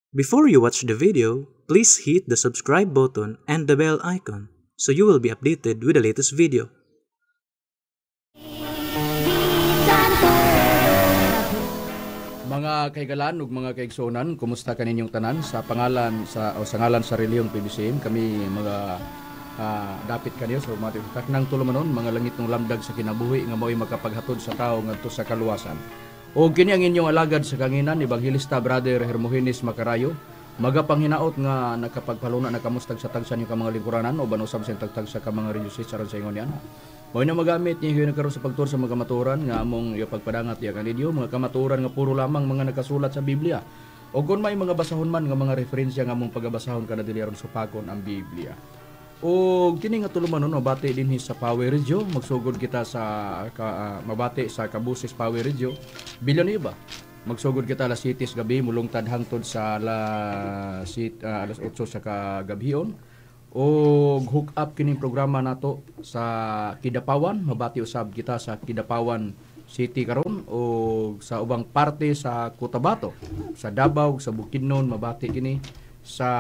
Before you watch the video, please hit the subscribe button and the bell icon so you will be updated with the latest video. Mga kahigalaan ug mga kaigsuonan, kumusta kaninyong tanan? Sa pangalan sa o sa ngalan sa relihiyong PBCM, kami mga dapit kaniyo sa mga taknang tulumanon, mga langit ng lamdag sa kinabuhi nga mao'y makapaghatod sa tawo ngadto sa kaluwasan. O kini ang inyong alagad sa kanginan, Ebanghilista Brother Hermogenes Macarayo, magapanghinaot nga nakapagpaluna na kamustag sa tagsa niyo ka mga lingkuranan o banusab sa tagtag sa ka mga radio states aron sa ingon niya. Mao na magamit niyo yun karon sa pagtuon sa mga kamatuoran nga among ipagpadangat diya kaninyo, mga kamatuoran nga puro lamang mga nakasulat sa Biblia. O kung may mga basahon man nga mga referensya nga among pagabasahon kada dili aron supakon ang Biblia. O kini nga tulumanon mabati dinhi sa Power Radio, magsugod kita sa mabati sa Kabusis Power Radio, Villanueva. Magsugod kita alas 7 sa gabi, mulungtad hangtod sa alas 8 sa kagabhion. O hook up kining programa nato sa Kidapawan, mabati usab kita sa Kidapawan City karon o sa ubang parte sa Cotabato, sa Davao, sa Bukidnon, mabati kini sa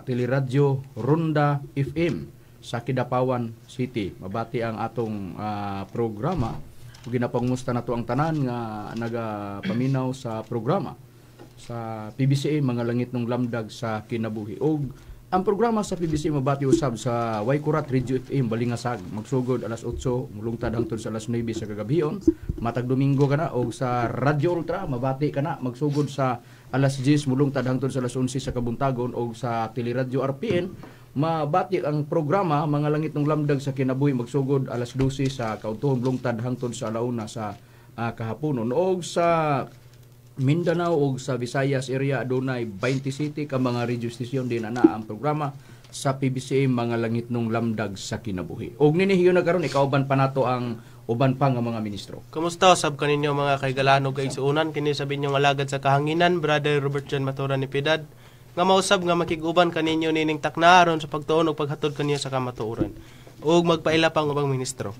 Teleradyo Ronda FM sa Kidapawan City. Mabati ang atong programa. Ug ginapangumusta nato ang tanan nga nagapaminaw sa programa sa PBCM, mga langit ng lamdag sa kinabuhi. Og ang programa sa PBCM mabati usab sa Waikurat Radio FM Balingasag, magsugod alas 8 mulungtad hangtod sa alas 9 sa kagabhion, matag Domingo kana. Og sa Radio Ultra mabati kana magsugod sa alas 10 mulungtad hangtod sa alas 11 sa kabuntagon. Og sa Teleradyo RPN mabati ang programa mga langit ng lamdag sa kinabuhi magsugod alas 12 sa kaudtohon lungtad hangtod sa alauna sa kahaponon. Og sa Mindanao ug sa Visayas area adunay 20 city ka mga radio station din ana ang programa sa PBCM mga langit nung lamdag sa kinabuhi. Og nini hiyon na karon ikauban pa nato ang uban pa nga mga ministro. Kumusta usab kaninyo mga kahigalaan ug kaigsuonan? Kini sa inyong alagad sa kahanginan, Brother Robert John Matura ni Pidad, nga mausab nga makig-uban kaninyo nining takna aron sa pagtuon ug paghatod kaniyo sa kamatuoran. Ug magpaila pang ubang ministro.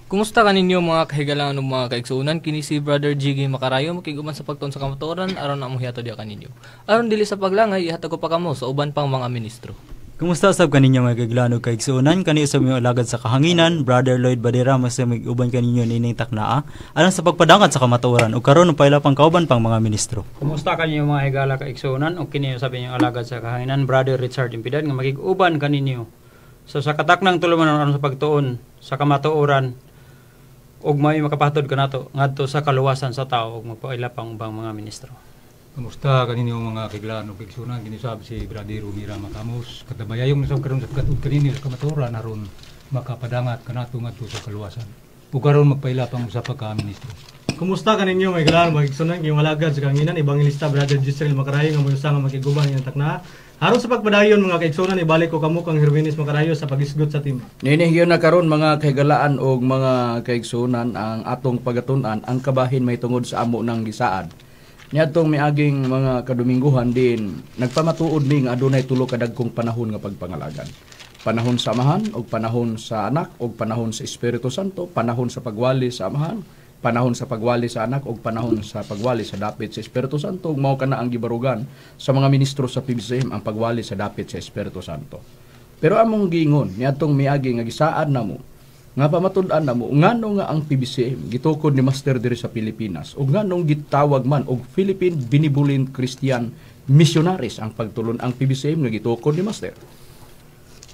Kumusta kaninyo mga kahigalaan ug mga kaigsuonan? Kini si Brother Jiggy Macarayo makig-uban sa pagtuon sa kamatuoran aron among hihatod diha kaninyo. Aron dili sa paglangay, ihatag ko pa kamo sa uban pang mga ministro. Kumusta sab kaninyo mga kahigalaan ug kaigsuonan? Kani usab imong alagad sa kahanginan, Brother Lloyd Badera, mas mig-uban kaninyo nining taknaa aron sa pagpadangat sa kamatuoran ug karon paila pang kauban pang mga ministro. Kumusta kaninyo mga higala kaigsuonan? Ug kini usab inyong alagad sa kahanginan, Brother Richard Impidad, nga makig-uban kaninyo sa kataknang tulumanon aron sa pagtuon sa kamatuoran ug may makapahatod kanato ngadto sa kaluwasan sa tao, ug magpaila pang ubang mga ministro. Kumusta kaninyo mga kahigalaan ug kaigsuonan? Kini usab si Brother Umira Makamos. Katabayayong nasab karon sa pagkatuod kaninyo sa kamatuoran aron makapadangat kanato ngadto sa kaluwasan. Ug karon magpaila pang usa pa ka ministro. Kumusta kaninyo mga kahigalaan ug kaigsuonan? Iyong alagad sa kahanginan, Ebanghilista Brother Jisrael Macarayo, nga moyusa nga makiguban inyong takna. Aron sa pagpadayon mga kaigsuonan, ibalik ko kamo kang Herminis Macarayo sa pagisgot sa tema. Nini hiyon na karon mga kahigalaan og mga kaigsuonan ang atong pagatun-an ang kabahin may tungod sa amo ng gisaad. Niadtong miaging mga kadumingguhan din nagpamatuod mi nga adunay tulo ka dagkong panahon nga pagpangalagan. Panahon sa Amahan ug panahon sa Anak ug panahon sa Espiritu Santo, panahon sa pagwali sa Amahan, panahon sa pagwali sa Anak ug panahon sa pagwali sa dapit sa Espiritu Santo. Ug mao kana ang gibarugan sa mga ministro sa PBCM, ang pagwali sa dapit sa Espiritu Santo. Pero among giingon niadtong miagi nga gisaad namo nga pamatud-an namo ngano nga ang PBCM gitukod ni Master diri sa Pilipinas ug nganong gitawag man og Philippine Benevolent Christian Missionaries ang pagtulon ang PBCM nga gitukod ni Master.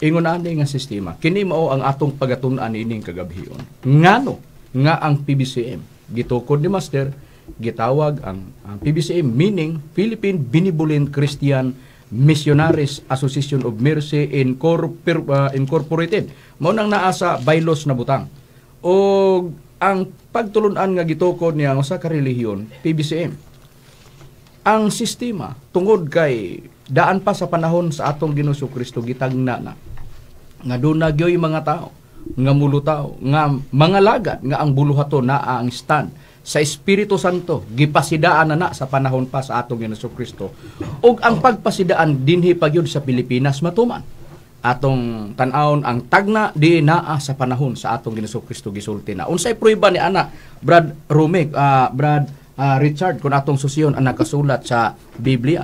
Ingon ani nga sistema, kini mao ang atong pagatun-an ining kagabhion. Ngano nga ang PBCM gitukod ni Master, gitawag ang PBCM meaning Philippine Benevolent Christian Missionaries Association of Mercy Incorporated. Mao nang naa sa bylaws na butang. Og ang pagtulun-an nga gitukod niya ang usa ka relihiyon, PBCM. Ang sistema tungod kay daan pa sa panahon sa atong Ginoong Kristo gitagna na nga duna gyoy mga tao nga mulutaw nga mga lagad nga ang buluhaton naa ang stand sa Espiritu Santo, gipasidaan na na sa panahon pa sa atong Ginoong Kristo. Ug ang pagpasidaan dinhi pa gyud sa Pilipinas matuman. Atong tan-awon ang tagna di naa sa panahon sa atong Ginoong Kristo gisulti na. Unsay prueba ni ana, Brad Romig, Brad Richard, kung atong susiyon ang nakasulat sa Biblia?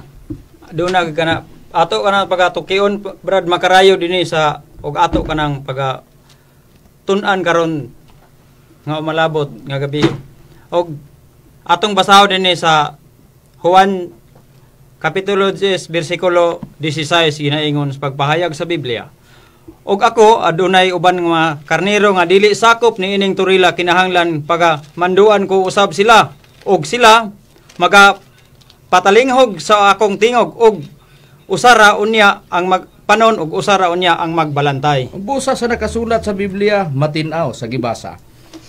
Doon na kana ato kana pagatukion, Brad Makarayo, dinhi sa og ato kanang paga tun-an karon nga umalabot nga gabi. Og atong basahon dinhi sa Juan Kapitulo 10 bersikulo 16, ginaingon sa pagpahayag sa Biblia: "Og ako adunay uban nga mga karnero nga dili sakop niining turila, kinahanglan paga manduan ko usab sila og sila maga patalinghog sa akong tingog, og usara unya ang magpanon og usara unya ang magbalantay." Busa sa nakasulat sa Biblia, matinaw sa gibasa.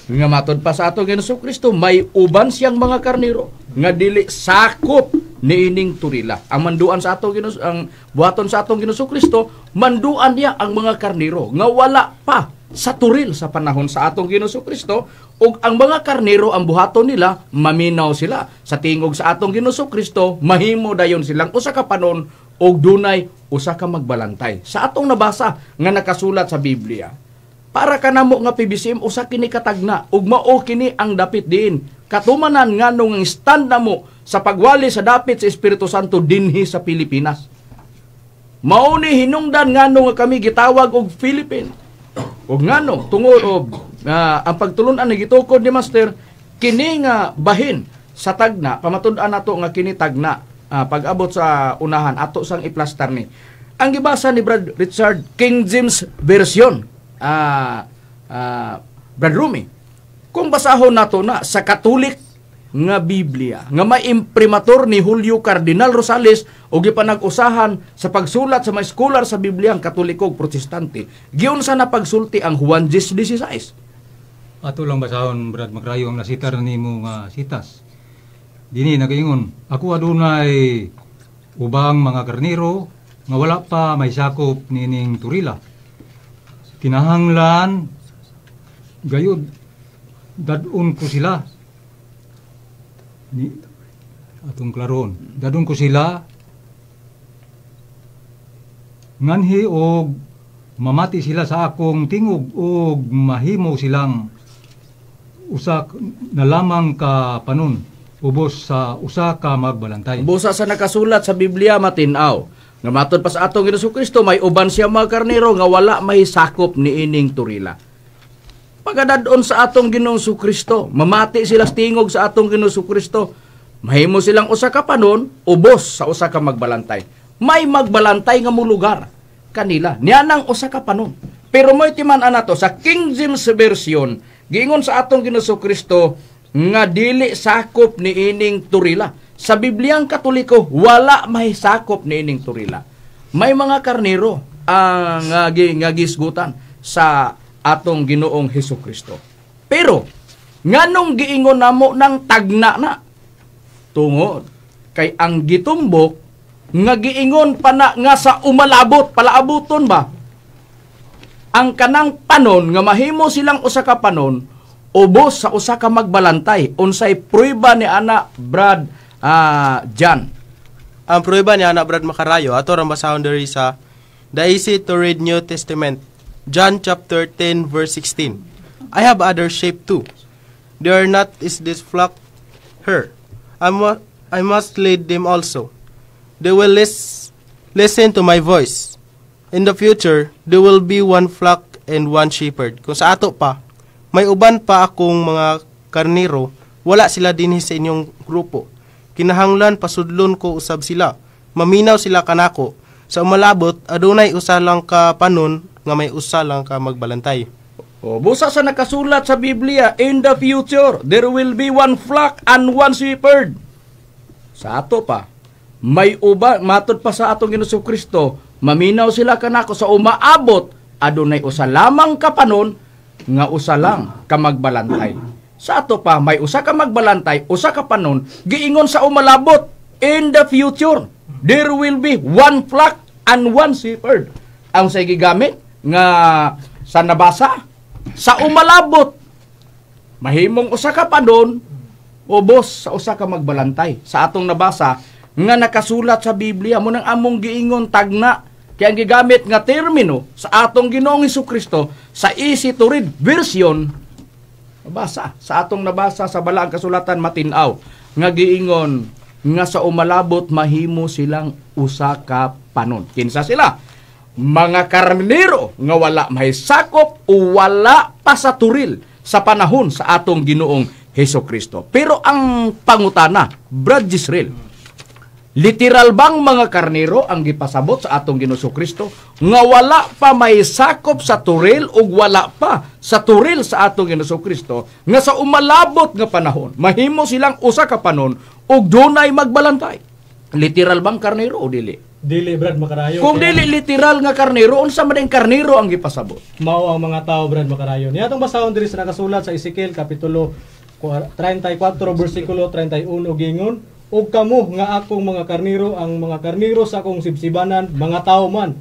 Nga matod pa sa atong Ginoong Kristo, may uban siyang mga karnero nga dili sakop niining turila. Ang manduan sa atong Ginoo, ang buhaton sa atong Ginoong Kristo, manduan niya ang mga karnero nga wala pa sa turil sa panahon sa atong Ginoong Kristo, ug ang mga karnero, ang buhaton nila, maminaw sila sa tingog sa atong Ginoong Kristo, mahimo dayon silang usa ka panon ug dunay usa ka magbalantay. Sa atong nabasa nga nakasulat sa Biblia, para kanamo nga PBCM, usa kini katagna ug mao kini ang dapit diin katumanan nganong ang stand namo sa pagwali sa dapit sa Espiritu Santo dinhi sa Pilipinas. Mao ni hinungdan ngano nga kami gitawag og Philippine. Ug ngano tungod og ang pagtulun-an ni gitukod ni Master kini nga bahin sa tagna, pamatud-an nato nga kini tagna, pag-abot sa unahan ato sang iplastar ni. Ang gibasa ni Brad Richard, King James Version. Brad Rumi, kung basahon nato na sa Catholic nga Biblia nga may imprimatur ni Julio Cardinal Rosales o gipanag-usahan sa pagsulat sa mga scholar sa Biblia ang Katoliko ug Protestante, giunsa na pagsulti ang Juan 10:16? Ato lang basahon, Brad Makrayo, ang nasitar nimo nga sitas. Dini nagaingon, "Ako adunay ubang mga karnero nga wala pa may sakop nining turila. Kinahanglan gayud dadon ko sila." Ni atong klaron. "Dadon ko sila nganhi og mamati sila sa akong tingog og mahimo silang usa na lamang ka panon ubos sa usa ka magbalantay." Busa sa nakasulat sa Biblia, matinaw nga matod pa sa atong Ginoong Kristo, may uban siya mga karnero nga wala may sakop niining turila. Pagkadadon sa atong Ginoong Kristo, mamati sila sa tingog sa atong Ginoong Kristo, mahimo silang usa ka panon ubos sa usa ka magbalantay. May magbalantay nga mulugar kanila. Niya nang usa ka panon. Pero mo'y timan-an nato sa King James Version, giingon sa atong Ginoong Kristo nga dili sakop niining turila. Sa Bibliang Katoliko, wala may sakop niining turila. May mga karnero ang nga gisgutan sa atong Ginoong Hesus Kristo. Pero nganong giingon namo ng tagna na? Tungod kay ang gitumbok nga giingon pa na nga sa umalabot, palaabuton ba? Ang kanang panon nga mahimo silang usa ka panon ubos sa usa ka magbalantay. Unsay prueba ni ana, Brad Jan? Ang prueba ni ana, Brad Makarayo, ato rang basahon diri sa The Easy to Read New Testament. John chapter 10 verse 16. "I have other sheep too. They are not is this flock here. I must lead them also. They will listen to my voice. In the future, there will be one flock and one shepherd." Kung sa ato pa, may uban pa akong mga karnero, wala sila dinhi sa inyong grupo. Kinahanglan pasudlon ko usab sila. Maminaw sila kanako. Sa umalabot, adunay usa lang ka panon nga may usa lang ka magbalantay. O, busa sa nakasulat sa Biblia, in the future, there will be one flock and one shepherd. Sa ato pa, may uba, matod pa sa atong Ginoong Kristo, maminaw sila kanako, sa umaabot, adunay usa lamang ka panon nga usa lang ka magbalantay. Sa ato pa, may usa ka magbalantay, usa ka panon, giingon sa umalabot, in the future, there will be one flock and one shepherd. Ang sa gigamit nga sa nabasa, sa umalabot, mahimong usa ka panon, ubos sa usa ka magbalantay. Sa atong nabasa, nga nakasulat sa Biblia, mo nang among giingon tagna, kaya ang gigamit nga termino sa atong Ginoong Kristo sa Easy to Read version, nabasa sa atong nabasa sa Balaang Kasulatan, matinaw nga giingon nga sa umalabot mahimo silang usa ka panon. Kinsa sila? Mga karnero nga wala may sakop o wala pa sa turil sa panahon sa atong Ginoong Hesus Kristo. Pero ang pangutana, Brad Jisreel, literal bang mga karnero ang gipasabot sa atong Ginoong Kristo nga wala pa may sakop sa turil ug wala pa sa turil sa atong Ginoong Kristo nga sa umalabot nga panahon mahimo silang usa ka panon ug dunay magbalantay? Literal bang karnero o dili? Dili, Brad Makarayo. Kung dili literal nga karnero, unsa man ang karnero ang gipasabot? Mao ang mga tao, Brad Makarayo. Niya atong basahon diri sa nakasulat sa Ezekiel kapitulo 34 bersikulo 31 gingon, ug kamo nga akong mga karnero, ang mga karnero sa akong sibsibanan, mga tao man,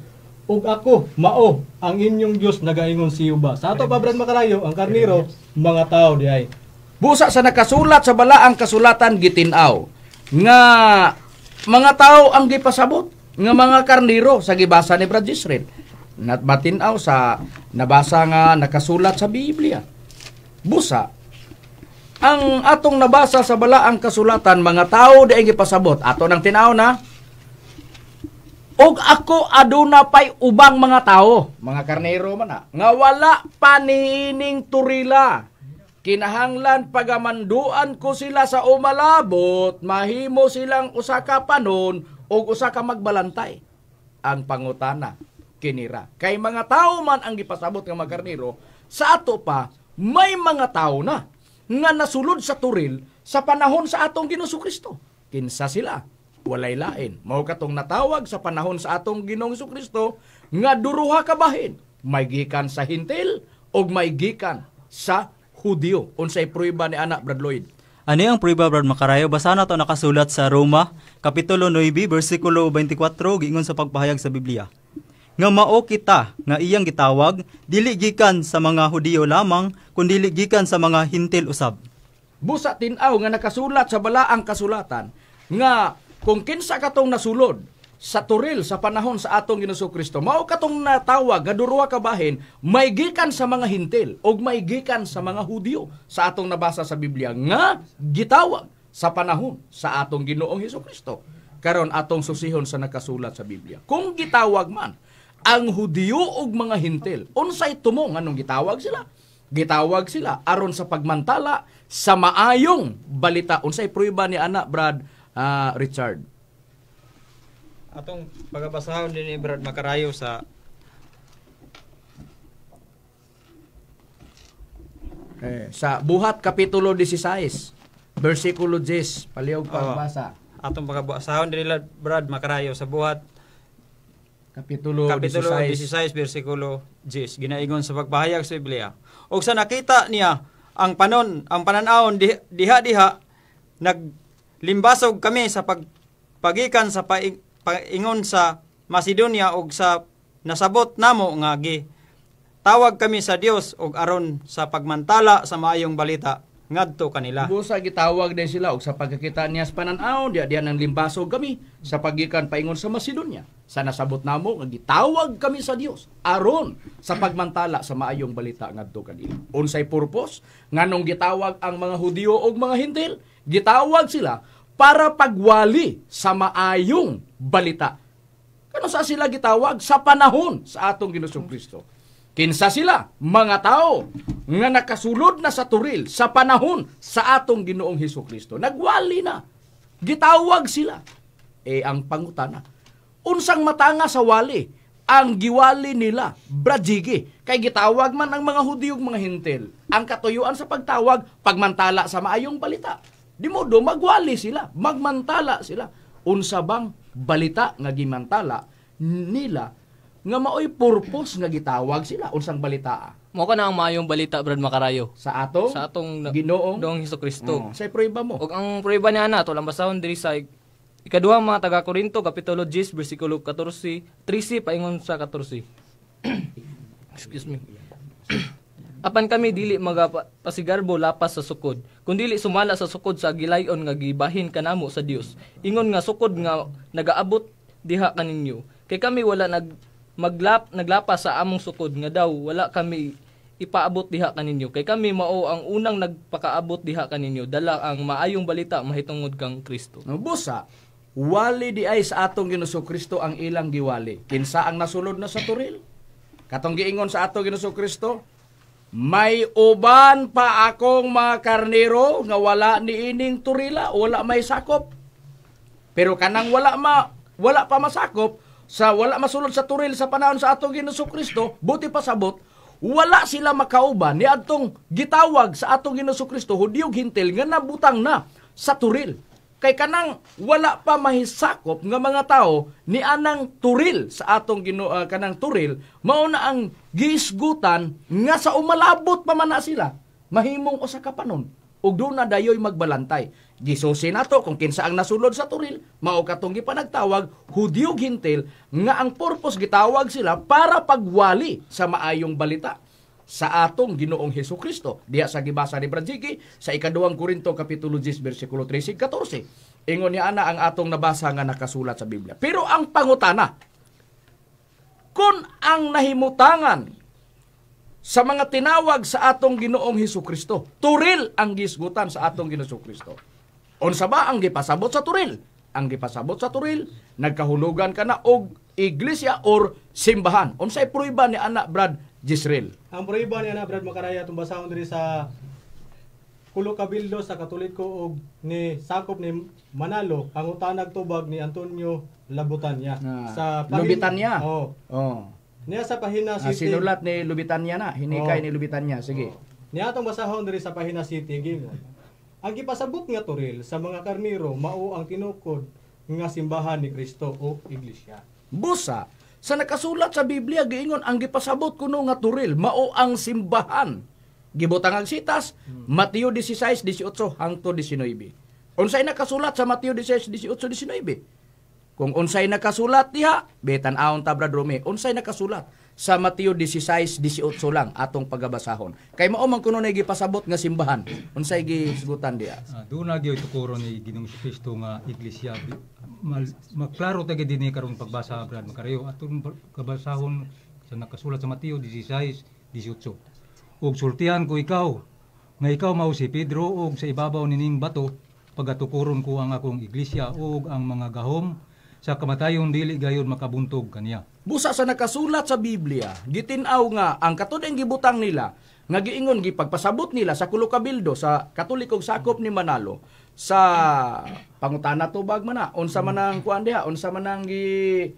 ug ako mao ang inyong Dios, nagaingon si Yuba. Sa ato pa, Brad Makarayo, ang karnero mga tao diay. Busa sa nakasulat sa balaang kasulatan gitin-aw nga mga tao ang gipasabot nga mga karnero sa gibasa ni Brad Jisreel. Matin-aw sa nabasa nga nakasulat sa Biblia. Busa ang atong nabasa sa balaang kasulatan, mga tao di ang gipasabot. Ato nang tin-aw na, og ako aduna pay ubang mga tao, mga karnero man na, nga wala pa niining turila. Kinahanglan pagamanduan ko sila sa umalabot, mahimo silang usa ka panon og usa ka magbalantay. Ang pangutana kinira, kay mga tao man ang gipasabot nga mga karnero, sa ato pa may mga tao na nga nasulod sa turil sa panahon sa atong Ginoong Kristo. Kinsa sila? Walay lain. Mao katong natawag sa panahon sa atong Ginoong Kristo nga duruha ka bahin, may gikan sa Hintil og may gikan sa Hudiyo. Unsay prueba ni anak, Brad Lloyd? Ano ang prueba, Brad Makarayo? Basa na to nakasulat sa Roma, Kapitulo 9, versikulo 24, giingon sa pagpahayag sa Biblia. Nga mao kita nga iyang gitawag, dili gikan sa mga Hudiyo lamang, kundi gikan sa mga Hintil usab. Busa tin-aw nga nakasulat sa balaang kasulatan nga kung kinsa katong nasulod sa turil sa panahon sa atong Ginoong Kristo, mao katong natawag nga duruha ka bahin, may gikan sa mga Hintil og may gikan sa mga Hudiyo sa atong nabasa sa Biblia nga gitawag sa panahon sa atong Ginoong Hesukristo. Karon atong susihon sa nakasulat sa Biblia. Kung gitawag man ang Hudiyo og mga Hintil, unsay tumo nganong gitawag sila? Gitawag sila aron sa pagmantala sa maayong balita. Unsay prueba ni ana, Brad Richard? Atong pagabasahon din ni Brad Makarayo sa sa Buhat kapitulo 16 bersikulo 10, palihog pagbasa. Atong pagabasahon din nila Brad Makarayo sa Buhat kapitulo 16 bersikulo 10, ginaingon sa pagpahayag sa Biblia. Og sa nakita niya ang panon, ang panan-awon diha-diha, naglimbasog kami sa pagpagikan sa paingon sa Macedonia og sa nasabot namo nga gi tawag kami sa Dios og aron sa pagmantala sa maayong balita ngadto kanila. Busa gitawag din sila og sa pagkakita niya sa panan-awon diha diha nang limbasog kami sa pagikan paingon sa Macedonia. Sa nasabot namo nga gitawag kami sa Dios aron sa pagmantala sa maayong balita ngadto kanila. Unsay purpose nganong gitawag ang mga Hudiyo og mga Hintil? Gitawag sila para pagwali sa maayong balita. Kano sa sila gitawag? Sa panahon sa atong Ginoong Kristo. Kinsa sila? Mga tao nga nakasulod na sa turil sa panahon sa atong Ginoong Hesukristo. Nagwali na. Gitawag sila. Eh ang pangutana, unsang matanga sa wali ang giwali nila, Brad Jiggy? Kay gitawag man ang mga Hudiyo ug mga Hintil. Ang katuyuan sa pagtawag, pagmantala sa maayong balita. Di modo magwali sila, magmantala sila. Unsa bang balita nga gimantala nila nga maoy purpose nga gitawag sila? Unsang balita? Mao ka na ang maayong balita, Brad Makarayo. Sa atong Ginoong Hesukristo. Sa prueba mo. Og ang prueba niya na ato lang basahon diri sa ikaduha mga taga Korinto kapitulo 10 bersikulo 14, 13 paingon sa 14. Excuse me. Apan kami dili magapasigarbo lapas sa sukod, kundili sumala sa sukod sa gilayon nga gibahin kanamo sa Dios. Ingon nga sukod nga nagaabot diha kaninyo. Kay kami wala naglapas sa among sukod nga daw wala kami ipaabot diha kaninyo, kay kami mao ang unang nagpakaabot diha kaninyo dala ang maayong balita mahitungod kang Kristo. Busa, wali di ay sa atong Ginoong Kristo ang ilang giwali. Kinsa ang nasulod na sa turil? Katong giingon sa atong Ginoong Kristo, may uban pa akong mga karnero nga wala niining turila, wala may sakop. Pero kanang wala pa masakop, sa wala masulod sa turil sa panahon sa atong Ginoong Kristo, buti pasabot, wala sila makauban ni adtong gitawag sa atong Ginoong Kristo, Hudyo Hintil, nga nabutang na sa turil. Kay kanang wala pa mahisakop nga mga tao ni anang turil sa atong kanang turil, mao na ang giisgutan nga sa umalabot pa man na sila mahimong usa ka panon ug doon na dayoy magbalantay. Gisusi nato kung kinsa ang nasulod sa turil, mao katong gipanagtawag Hudyo Hintil nga ang purpose gitawag sila para pagwali sa maayong balita sa atong Ginoong Hesus Kristo. Diha sa gibasa ni Brad Ziggy sa 2 Korinto kapitulo 10 bersikulo 13 14. Ingon niya ana ang atong nabasa nga nakasulat sa Biblia. Pero ang pangutana, kung ang nahimutangan sa mga tinawag sa atong Ginoong Hesus Kristo, turil ang gisgutan sa atong Ginoong Hesus Kristo. Unsa ba ang gipasabot sa turil? Ang gipasabot sa turil, nagkahulugan ka na og iglesia or simbahan. Unsay prueba ni ana Brad Jisreel? Ang prueba ni ana Brad Makaraya itong basahon diri sa Kulo Cabildo sa Katoliko og ni sakop ni Manalo pangutanag tubag ni Antonio Labutanya. Sa Lubitanya. Oh. Oh. Niya sa Pahina City. Sinulat ni Lubitanya na, hinikay ni Lubitanya. Sige. Oh. Niya atong basahon diri sa Pahina City gingon. Ang gipasabot nga turil sa mga karniro mao ang tinukod nga simbahan ni Kristo o iglesia. Busa, sa nakasulat sa Biblia giingon ang gipasabot kuno nga turil mao ang simbahan. Gibutang ang sitas Mateo 16:18 hangtod 19. Unsay nakasulat sa Mateo 16:18 19? Kung unsay nakasulat diha, betan-awon ta Brad Rome, unsay nakasulat sa Mateo 16:18 lang atong pagabasahon. Kay mao man kuno na gipasabot nga simbahan. Unsay gisgutan diha? Doon na gyud tukuro ni Ginoong Kristo nga iglesia. Maklaro ta gyud dinhi karon pagbasa Brad Makarayo atong kabasahon sa nakasulat sa Mateo 16:18. Ug sultihan ko ikaw nga ikaw mao si Pedro ug sa ibabaw nining bato pagatukuron ko ang akong iglesia ug ang mga gahom sa kamatayon dili gayon makabuntog kaniya. Busa sa nakasulat sa Biblia, gitin-aw nga ang katudeng gibutang nila nga giingon gipagpasabot nila sa Kulo Cabildo sa Katolikong sakop ni Manalo sa pangutana tubag man na unsa man ang kuan diha, unsa man ang gi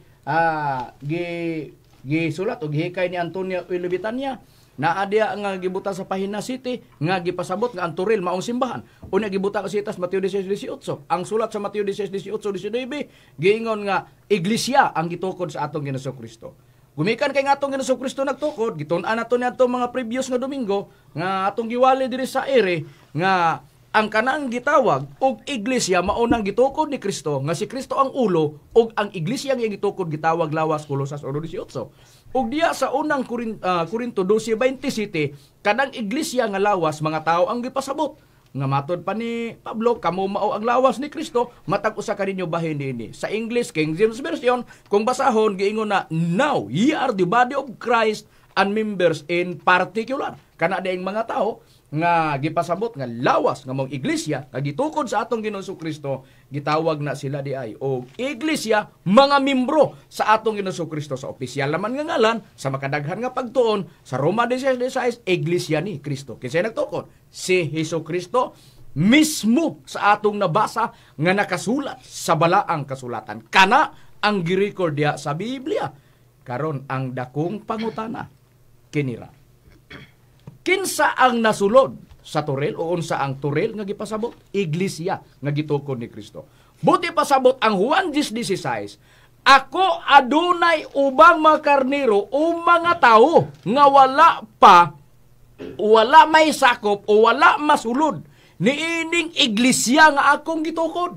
gisulat o gihikay ni Antonio Lubitanya. Naa diha nga gibutang sa Pahina City nga gipasabot nga ang turil maong simbahan. Unya gibutang sa sitas Mateo 16:18. Ang sulat sa Mateo 16:18 19 giingon nga iglesia ang gitukod sa atong Ginoong Kristo. Gumikan kay nga atong Ginoong Kristo nagtukod, gitun-an nato niadto mga previous nga Domingo nga atong giwali diri sa ere nga ang kanang gitawag og iglesia mao nang gitukod ni Kristo nga si Kristo ang ulo ug ang iglesia nga gitukod gitawag lawas Kolosas 1:18. Ug diya sa unang Korinto 12:27 kanang iglesia nga lawas mga tao ang gipasabot nga matod pa ni Pablo kamo mao ang lawas ni Kristo matag usa kaninyo bahin niini. Sa English King James Version kung basahon giingon na now ye are the body of Christ and members in particular. Kana dieng mga tao nga gipasabot nga lawas nga mong iglesia nga gitukod sa atong Ginoong Kristo gitawag na sila di ay og iglesia mga membro sa atong Ginoong Kristo sa opisyal naman nga ngalan sa makadaghan nga pagtuon sa Roma 16:16 iglesia ni Kristo. Kinsay nagtukod? Si Hesus Kristo mismo sa atong nabasa nga nakasulat sa balaang kasulatan. Kana ang girecord diha sa Biblia. Karon ang dakong pangutana kinira. Kinsa ang nasulod sa turil o unsa ang turil nga gipasabot? Iglesia nga gitukod ni Kristo. Buti pasabot ang Juan 10:16, ako adunay ubang mga karnero o mga tao nga wala pa, wala may sakop o wala masulod niining iglesia nga akong gitukod.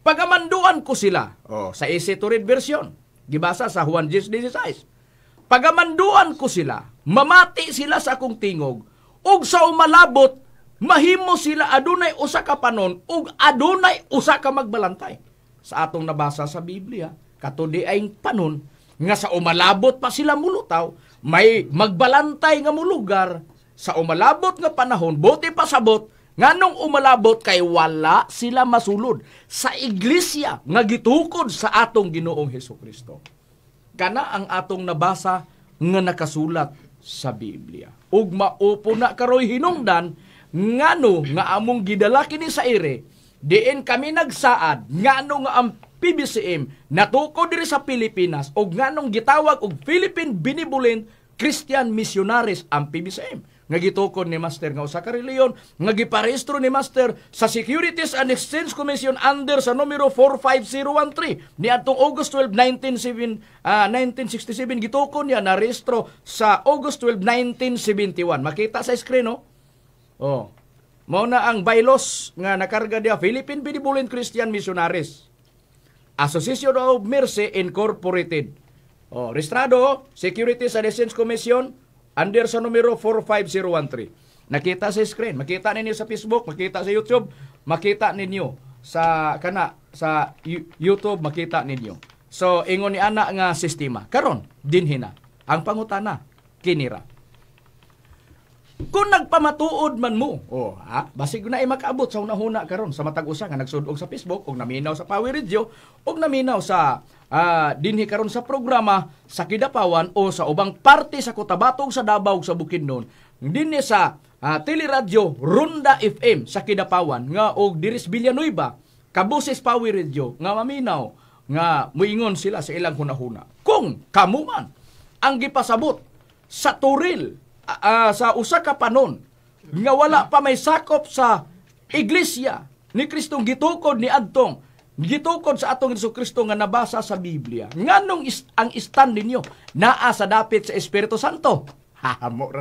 Pagamanduan ko sila. Oh, sa easy to read version, gibasa sa Juan 10:16. Pagamanduan ko sila, mamati sila sa akong tingog, ug sa umalabot, mahimo sila adunay usa ka panon, ug adunay usa ka magbalantay. Sa atong nabasa sa Biblia, kato di ay panon, Nga sa umalabot pa sila mulutaw, may magbalantay nga mulugar sa umalabot nga panahon, bote pasabot, nganong umalabot kay wala sila masulod sa iglesia nga gitukod sa atong Ginoong Hesukristo. Kana ang atong nabasa nga nakasulat sa Biblia. Ug maupo na karoy hinungdan ngano nga among gidala kini sa ire, diin kami nagsaad ngano nga ang PBCM natukod diri sa Pilipinas ug nganong gitawag og Philippine Benevolent Christian Missionaries ang PBCM nga gitukod ni Master nga usa ka relihiyon nga giparehistro ni Master sa Securities and Exchange Commission under sa numero 45013 niadtong August 12, 1967. Gitukod niya, narehistro sa August 12, 1971. Makita sa screen, no? Oh, mao na ang bylaws nga nakarga diya, Philippine Benevolent Christian Missionaries Association of Mercy Incorporated. Oh, registrado Securities and Exchange Commission under sa numero 45013. Nakita sa screen, makita ninyo sa Facebook, makita sa YouTube, makita ninyo sa kana sa YouTube, makita ninyo. So ingon ni ana nga sistema. Karon dinhi na ang pangutana kinira. Kung nagpamatuod man mo, oh, ha, basig na ay makaabot sa hunahuna karon sa matag usa nga nagsud-og sa Facebook og naminaw sa Power Radio og naminaw sa dinhi karon sa programa sa Kidapawan o sa ubang parte sa Cotabato, sa Davao, sa Bukidnon, dinhi sa Teleradyo Ronda FM sa Kidapawan nga og Diris Villanueva Kabuses Power Radio nga maminaw nga muingon sila sa ilang hunahuna. Kung kamo man ang gipasabot sa toril sa usa ka panon nga wala pa may sakop sa iglesia ni Kristong gitukod ni adtong gitukod sa atong Hesus Kristo nga nabasa sa Biblia, nganong ang stand ninyo naa sa dapit sa Espiritu Santo? Amo ra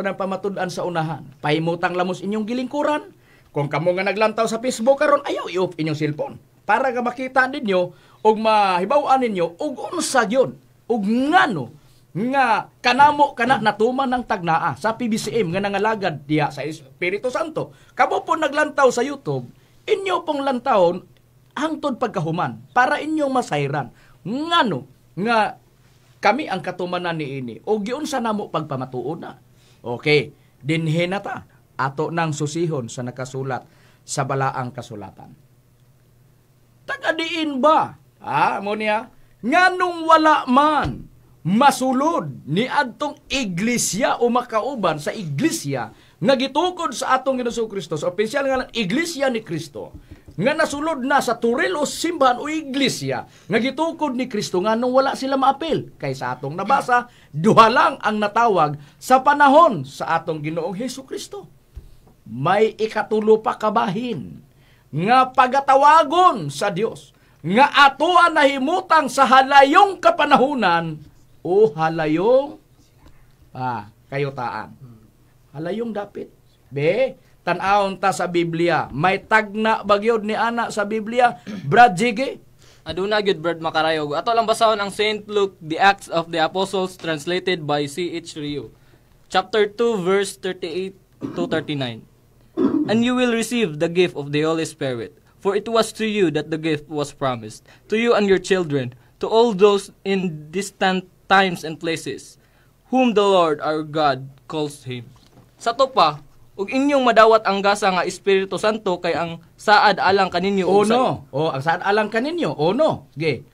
nang pamatud-an sa unahan. Pahimutang lamos inyong gilingkuran. Kung kamo nga naglantaw sa Facebook karon, ayaw i-off inyong cellphone para nga makita ninyo ug mahibaw-an ninyo ug unsa gyud ug ngano nga kanamo kana natuman ng tagnaa sa PBCM nga nangalagad diha sa Espiritu Santo. Kamo po naglantaw sa YouTube, inyo pong lantawon hangtod pagkahuman para inyong masayran ngano nga kami ang katumanan niini o giunsa namo pagpamatuod na. Okay, dinhi na ta ato nang susihon sa nakasulat sa balaang kasulatan. Taga diin ba? Ah, mo niya, nganong wala man masulod ni adtong iglesia o makauban sa iglesia nga gitukod sa atong Ginoong Kristo, sa opisyal nga Iglesia ni Kristo, nga nasulod na sa turil o simbahan o iglesia nga gitukod ni Kristo, nganong wala sila maapil? Kay sa atong nabasa, duha lang ang natawag sa panahon sa atong Ginoong Hesus Kristo. May ikatulo pa kabahin nga pagatawagon sa Dios nga atoa nahimutang sa halayong kapanahunan o halayong kayutaan. Halayong dapit. Be, tan-awon ta sa Biblia. May tagna bagyod ni ana sa Biblia, Brad Jiggy? Aduna gyud, Brad Makarayog. Ato lang basahon ang Saint Luke, The Acts of the Apostles, translated by C.H. Ryu. Chapter 2, verse 38 to 39. "And you will receive the gift of the Holy Spirit, for it was to you that the gift was promised, to you and your children, to all those in distant times and places, whom the Lord our God calls him." Sa to pa, ug inyong madawat ang gasa nga Espiritu Santo, kay ang saad alang kaninyo O ug sa no. O, ang saad alang kaninyo. O no. Sige.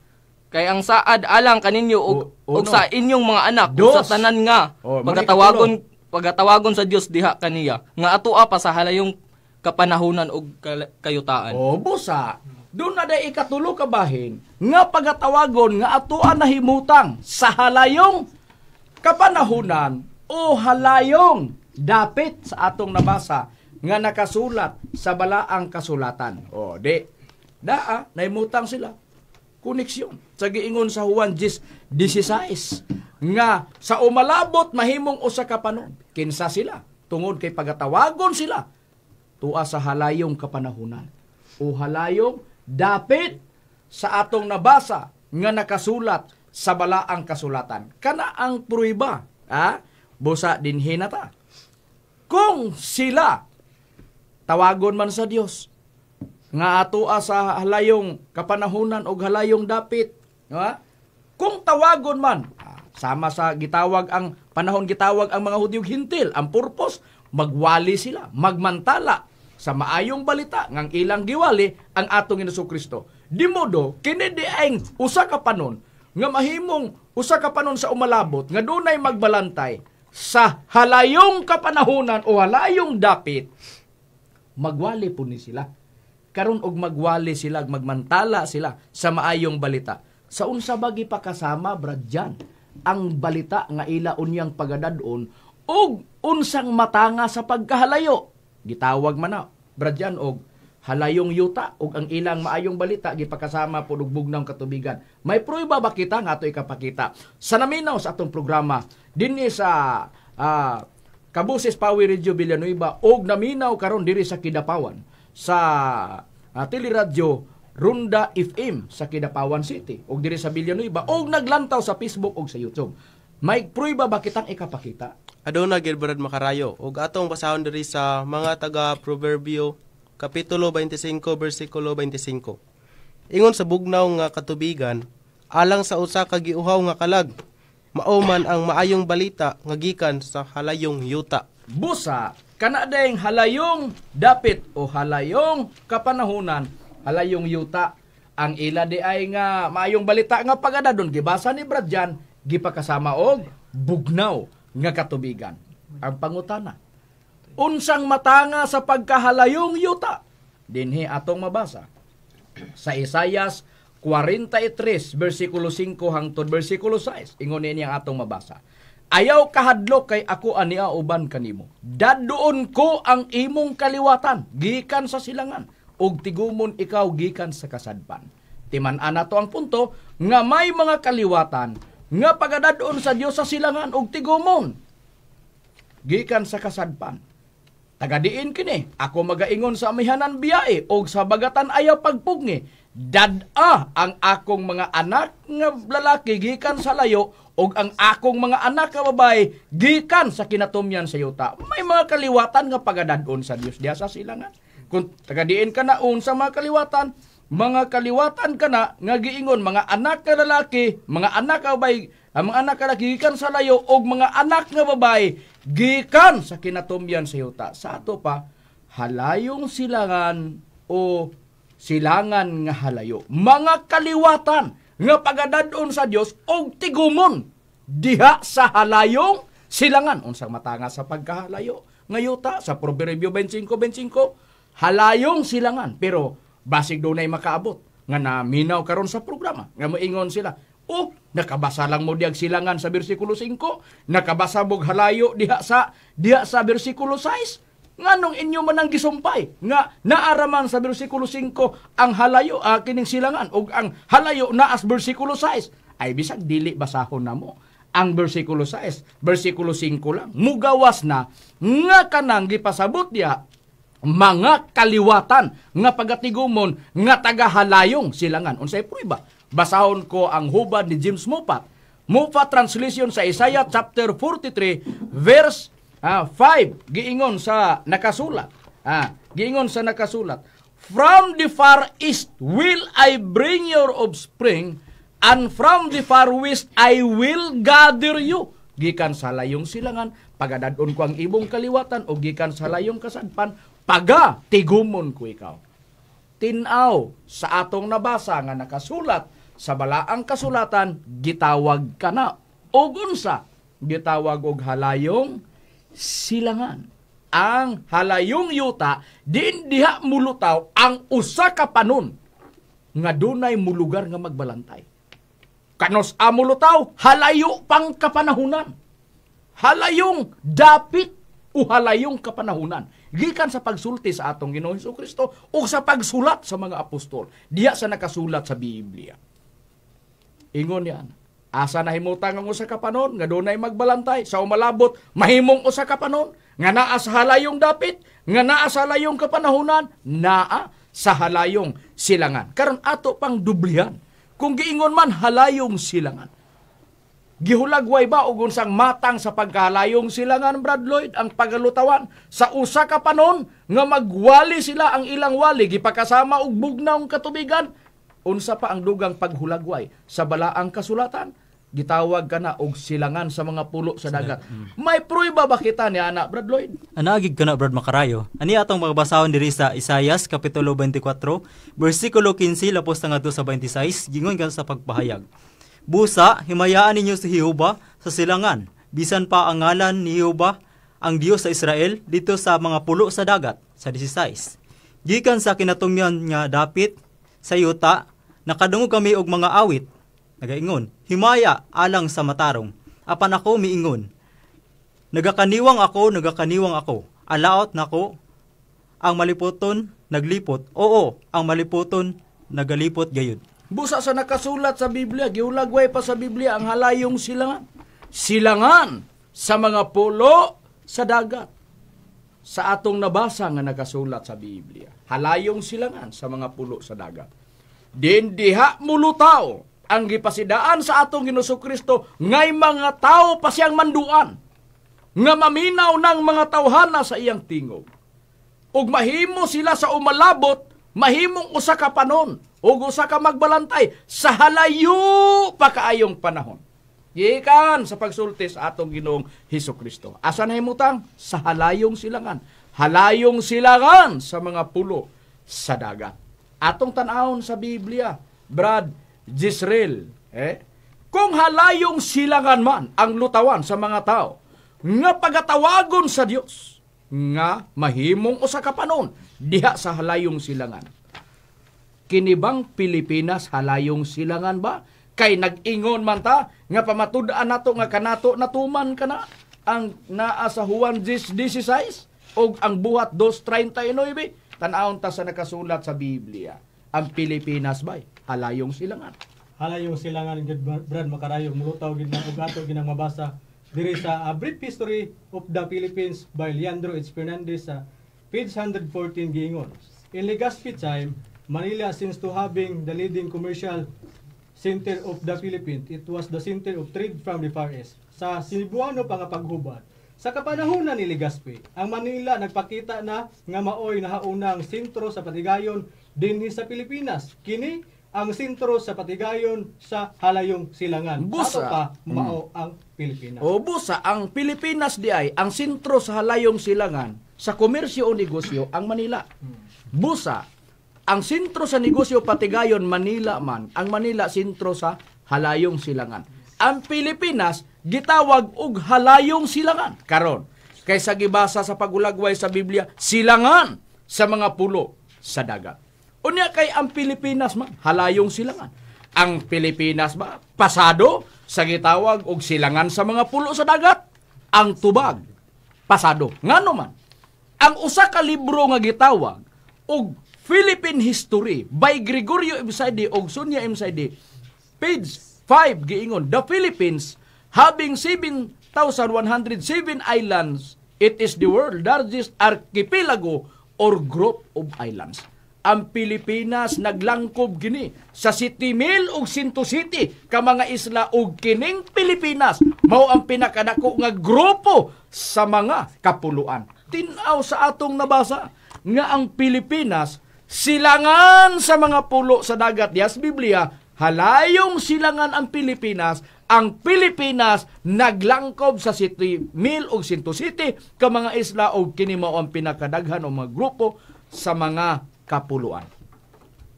Kay ang saad alang kaninyo ug, O, ug no. sa inyong mga anak ug Dos. sa tanan nga O, pagatawagon sa Dios diha kaniya nga atoa pa sa halayong kapanahunan ug kayutaan. O, busa. Doon na day ikatulo kabahin nga pagatawagon nga atoa nahimutang sa halayong kapanahunan o halayong dapit sa atong nabasa nga nakasulat sa balaang kasulatan. O, di. Daa, nahimutang sila. Koneksyon. Sa giingon sa Juan 10:16 nga sa umalabot mahimong usa ka panon. Kinsa sila? Tungod kay pagatawagon sila tua sa halayong kapanahunan o halayong dapit sa atong nabasa nga nakasulat sa balaang kasulatan. Kana ang pruiba, ha? Busa dinhi na ta. Kung sila tawagon man sa Dios nga atoa sa halayong kapanahunan o halayong dapit, ha? Kung tawagon man, sama sa gitawag ang panahon gitawag ang mga Hudyo Hintil, ang purpose magwali sila, magmantala sa maayong balita ngang ilang giwali ang atong Ginoong Kristo. Di modo kini diay usa ka panon nga mahimong usa ka panon sa umalabot nga dunay magbalantay sa halayong kapanahunan o halayong dapit, magwali po ni sila. Karon og magwali sila, magmantala sila sa maayong balita. Sa unsa ba gipakasama, Brad Jan, ang balita nga ila unyang pagadadon og unsang matanga sa pagkahalayo? Gitawag man na, Brad Jan, og halayong yuta og ang ilang maayong balita gipakasama po og bugnaw katubigan. May prueba ba kita nga ato ikapakita? Sa naminaw sa atong programa dinhi sa Kabuses Power Radio Villanueva og naminaw karon diri sa Kidapawan sa Teleradyo Runda FM sa Kidapawan City og diri sa Villanueva og naglantaw sa Facebook og sa YouTube. May prueba ba kitang ikapakita? Aduna gyud, Brad Makarayo, ug atong basahon diri sa mga taga Proverbio kapitulo 25 bersikulo 25. Ingon sa bugnaw nga katubigan alang sa usa ka giuhaw nga kalag, mao man ang maayong balita nga gikan sa halayong yuta. Busa kana dayng halayong dapit o halayong kapanahunan, halayong yuta ang ila di ay nga maayong balita nga pagadadon gibasa ni Brad Jan gipakasama og bugnaw nga katubigan. Ang pangutana, unsang matanga sa pagkahalayong yuta? Dinhi atong mabasa sa Isayas 43 bersikulo 5 hangtod bersikulo 6. Ingon niya ang atong mabasa. Ayaw kahadlok kay ako ania uban kanimo. Daduon ko ang imong kaliwatan gikan sa silangan ug tigumon ikaw gikan sa kasadpan. Timan-an nato ang punto nga may mga kaliwatan nga pagadadon sa Dios sa silangan ug tigumon gikan sa kasadpan. Tagadiin kini, ako magaingon sa amihanan biyae og sa bagatan ayaw pagpugngi. Dad-a ang akong mga anak nga lalaki gikan sa layo og ang akong mga anak nga babae gikan sa kinatumyan sa yuta. May mga kaliwatan nga pagadadon sa Dios diha sa silangan. Kung tagadiin ka na unsa mga kaliwatan ka na nga giingon mga anak nga lalaki, mga anak nga babae, ang mga anak nga lalaki gikan sa layo og mga anak nga babae gikan sa kinatumyan sa yuta. Sa ato pa, halayong silangan o silangan nga halayo. Mga kaliwatan nga pagadadon sa Dios og tigumon diha sa halayong silangan. Unsang matanga sa pagkahalayo nga yuta sa Proverbio 25:25, halayong silangan. Pero basig dunay makaabot nga naminaw karon sa programa nga moingon sila, oh, nakabasa lang mo diag silangan sa bersikulo 5, nakabasa mog halayo diha sa bersikulo 6. Nganong inyo man ang gisumpay nga naaraman sa bersikulo 5 ang halayo kining silangan ug ang halayo naas bersikulo 6? Ay bisag dili basahon namo ang bersikulo 6, bersikulo 5 lang. Mugawas na nga kanang gipasabot diha mga kaliwatan nga pagatigumon nga tagahalayong silangan. Unsay prueba? Basahon ko ang hubad ni James Moffatt. Moffatt translation sa Isaiah chapter 43 verse 5, giingon sa nakasulat. Giingon sa nakasulat. From the far east will I bring your offspring, and from the far west I will gather you. Gikan sa layong silangan, pagadadon ko ang imong kaliwatan, o gikan sa layong kasadpan, paga tigumon ko ikaw. Tinaw sa atong nabasa nga nakasulat sa balaang kasulatan, gitawag ka na. Og unsa? Gitawag og halayong silangan. Ang halayong yuta, din diha mulutaw ang usa ka panon nga dunay mulugar nga magbalantay. Kanos amulutaw, halayo pang kapanahunan. Halayong dapit o halayong kapanahunan. Gikan sa pagsulti sa atong Ginoong Hesukristo o sa pagsulat sa mga apostol, diha sa nakasulat sa Biblia. Ingon yan, asa nahimutang ang usa ka panon nga dunay magbalantay sa umalabot mahimong usa ka panon nga naa sa halayong dapit, nga naa sa halayong kapanahunan, naa sa halayong silangan. Karon ato pang dublihan. Kung giingon man halayong silangan, gihulagway ba og unsang matang sa pagkahalayong silangan, Brad Lloyd, ang pagalutawan sa usa ka panon nga magwali sila ang ilang wali gipakasama og bugnawng katubigan? Unsa pa ang dugang paghulagway sa balaang kasulatan? Gitawag ka na og silangan sa mga pulo sa dagat. May prueba ba kita ni ana, Brad Lloyd? Anaagig ka na, Brad Makarayo. Ani atong magbasahon diri sa Isayas kapitulo 24, bersikulo 15 lapos na ngadto sa 26, gingon ka sa pagpahayag. Busa, himayaan ninyo si Jehova sa silangan, bisan pa ang ngalan ni Jehova ang Dios sa Israel dito sa mga pulo sa dagat, sa 16. Gikan sa kinatungyan nga dapit sa yuta, nakadungog kami og mga awit. Nagaingon, himaya alang sa matarong. Apan ako miingon, nagakaniwang ako, nagakaniwang ako. Alaot nako, ang maliputon naglipot. Oo, ang maliputon nagalipot gayud. Busa sa nakasulat sa Biblia, gihulagway pa sa Biblia ang halayong silangan. Silangan sa mga pulo sa dagat. Sa atong nabasa nga nakasulat sa Biblia, halayong silangan sa mga pulo sa dagat. Din diha mulutaw ang gipasidaan sa atong Ginoong Kristo ngay mga tao pa siyang manduan nga maminaw ng mga tawhana sa iyang tingog. Ug mahimo sila sa umalabot, mahimong usa ka panon ug usa ka magbalantay sa halayo pa kaayong panahon. Gikan sa pagsulti sa atong Ginoong Hesus Kristo. Asa na himutang? Sa halayong silangan. Halayong silangan sa mga pulo sa dagat. Atong tan-awon sa Biblia, Brad Jisrael, kung halayong silangan man ang lutawan sa mga tao nga pagatawagon sa Dios nga mahimong usa ka panon diha sa halayong silangan. Kini bang Pilipinas halayong silangan ba? Kay nag-ingon man ta nga pamatud-an nato nga kanato natuman kana ang naa sa Juan 10:16 og ang Buhat 2:39. Tan-awon ta sa nakasulat sa Biblia. Ang Pilipinas bay halayong silangan. Halayong silangan gid, Brad Makarayo, mulutaw gid na og ato ginang mabasa diri sa A Brief History of the Philippines by Leandro H. Fernandez sa page 114 giingon. In Legazpi time, Manila since to having the leading commercial center of the Philippines, it was the center of trade from the Far East. Sa Cebuano pa nga paghubad, sa kapanahonan ni Legazpi, ang Manila nagpakita na nga maoy nahaunang sentro sa patigayon dinhi sa Pilipinas. Kini ang sentro sa patigayon sa halayong silangan. Busa. Ato pa mao ang Pilipinas. O busa, ang Pilipinas di ay ang sentro sa halayong silangan sa komersyo o negosyo ang Manila. Busa, ang sentro sa negosyo patigayon Manila man, ang Manila sentro sa halayong silangan. Ang Pilipinas gitawag og halayong silangan. Karon, kaysa gibasa sa pagulagway sa Biblia, silangan sa mga pulo sa dagat. Unya kay ang Pilipinas man, halayong silangan. Ang Pilipinas ba, pasado sa gitawag og silangan sa mga pulo sa dagat. Ang tubag, pasado. Ngano man, ang usa ka libro nga gitawag og Philippine History by Gregorio M. Saide og Sonia M. Saide, page 5 giingon, the Philippines having 7,107 islands, it is the world's largest archipelago or group of islands. Ang Pilipinas naglangkob gini sa 7,000 ug 107 ka mga isla ug kining Pilipinas mao ang pinakadako nga grupo sa mga kapuluan. Tin-aw sa atong nabasa nga ang Pilipinas silangan sa mga pulo sa dagat. Dias Biblia, halayong silangan ang Pilipinas. Ang Pilipinas naglangkob sa 7,000 ug 107 ka mga isla ug kini mao ang pinakadaghan o mga grupo sa mga kapuluan.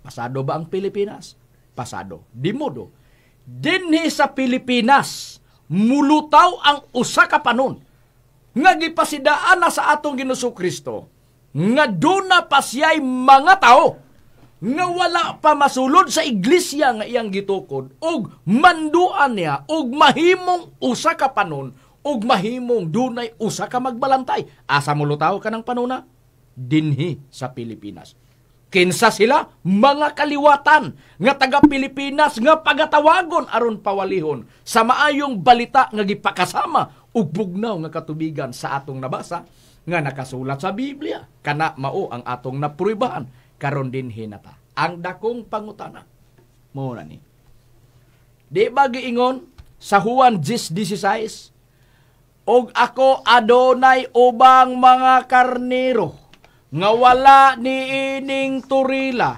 Pasado ba ang Pilipinas? Pasado. Di modo, dinhi sa Pilipinas mulutaw ang usa ka panon nga gipasidaan na sa atong Ginoong Kristo nga duna pa siya'y mga tao nga wala pa masulod sa iglesia nga iyang gitukod og manduan niya og mahimong usa ka panon og mahimong dunay usa ka magbalantay. Asa mulutaw ka ng panuna? Dinhi sa Pilipinas. Kinsa sila? Mga kaliwatan nga taga Pilipinas nga pagatawagon aron pawalihon sa maayong balita nga gipakasama ug bugnaw nga katubigan sa atong nabasa nga nakasulat sa Biblia. Kana mao ang atong napruibahan karon dinhi na ta. Ang dakong pangutana mo na ni. Di ba giingon sa Juan 10:16, og ako adonay ubang mga karnero nga wala niining turila,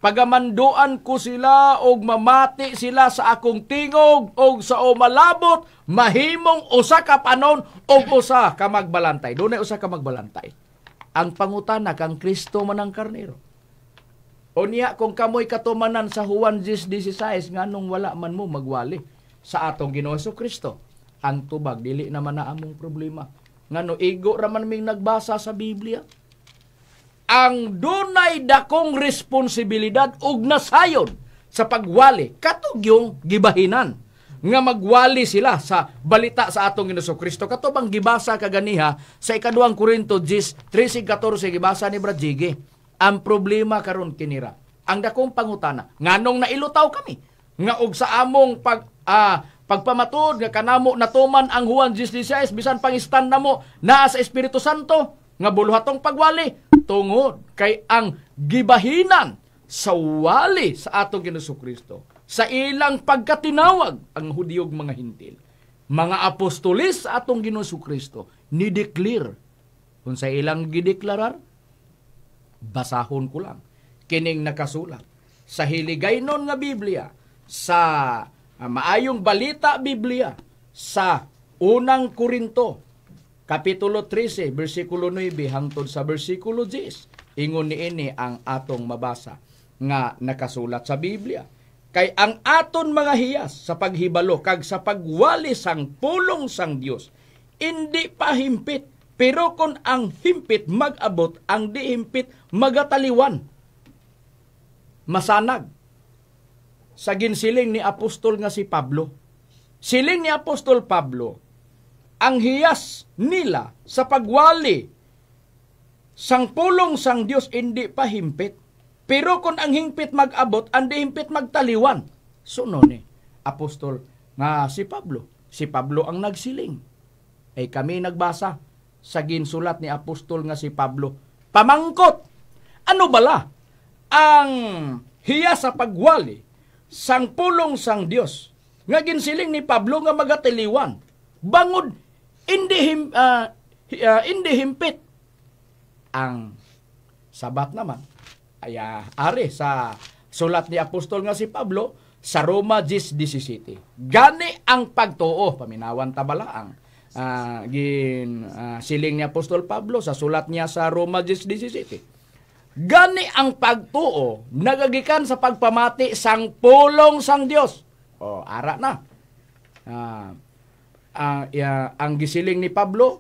Pagamanduan ko sila og mamati sila sa akong tingog og sa umalabot mahimong usa ka panon og usa ka magbalantay. Dunay usa ka magbalantay. Ang pangutana kang Kristo man ang karnero. Unya kung kamoy katumanan sa Juan 10:16, nganong wala man mo magwali sa atong Ginoo Kristo? Ang tubag dili naman na among problema. Ngano igo ra man ming nagbasa sa Biblia. Ang dunay dakong responsibilidad ug nasayon sa pagwali katugyong gibahinan nga magwali sila sa balita sa atong Ginoo Kristo. Kato bang gibasa kaganiha sa 2 Korinto 10:13-14, gibasa ni Brad Jiggy. Ang problema karon kinira. Ang dakong pangutana, nganong nailutaw kami nga og sa among pagpamatuod nga kanamo natuman ang Juan 10:16, bisan pangistan namo naa sa Espiritu Santo nga buluhatong pagwali, tungod kay ang gibahinan sa wali sa atong Ginoo Kristo sa ilang pagkatinawag ang Hudyog mga Hintil, mga apostolis sa atong Ginoo Kristo, ni declare. Kung sa ilang gideklarar, basahon ko lang kining nakasulat sa hiligaynon nga Biblia, sa maayong balita Biblia, sa unang Korinto Kapitulo 13, versikulo 9 hangtod sa versikulo 10. Ingon niini ang atong mabasa nga nakasulat sa Biblia. Kay ang aton mga hiyas sa paghibalo kag sa pagwali sang pulong sang Dios, hindi pa himpit, pero kung ang himpit mag-abot, ang di himpit magataliwan. Masanag sa ginsiling ni apostol nga si Pablo. Siling ni Apostol Pablo, ang hiyas nila sa pagwali sang pulong sang Dios hindi pa himpit. Pero kung ang himpit mag-abot, ang di himpit magtaliwan. So no ni apostol nga si Pablo. Si Pablo ang nagsiling. Ay kami nagbasa sa ginsulat ni apostol nga si Pablo. Pamangkot, ano bala ang hiyas sa pagwali sang pulong sang Dios nga ginsiling ni Pablo nga magatiliwan? Bangod hindi himpit. Ang sabat naman ay ari sa sulat ni apostol nga si Pablo sa Roma 10:17. Gani ang pagtuo, paminawan tabala ang siling ni apostol Pablo sa sulat niya sa Roma 10:17. Gani ang pagtuo nagagikan sa pagpamati sang pulong sang Dios. O ara na. Ang gisiling ni Pablo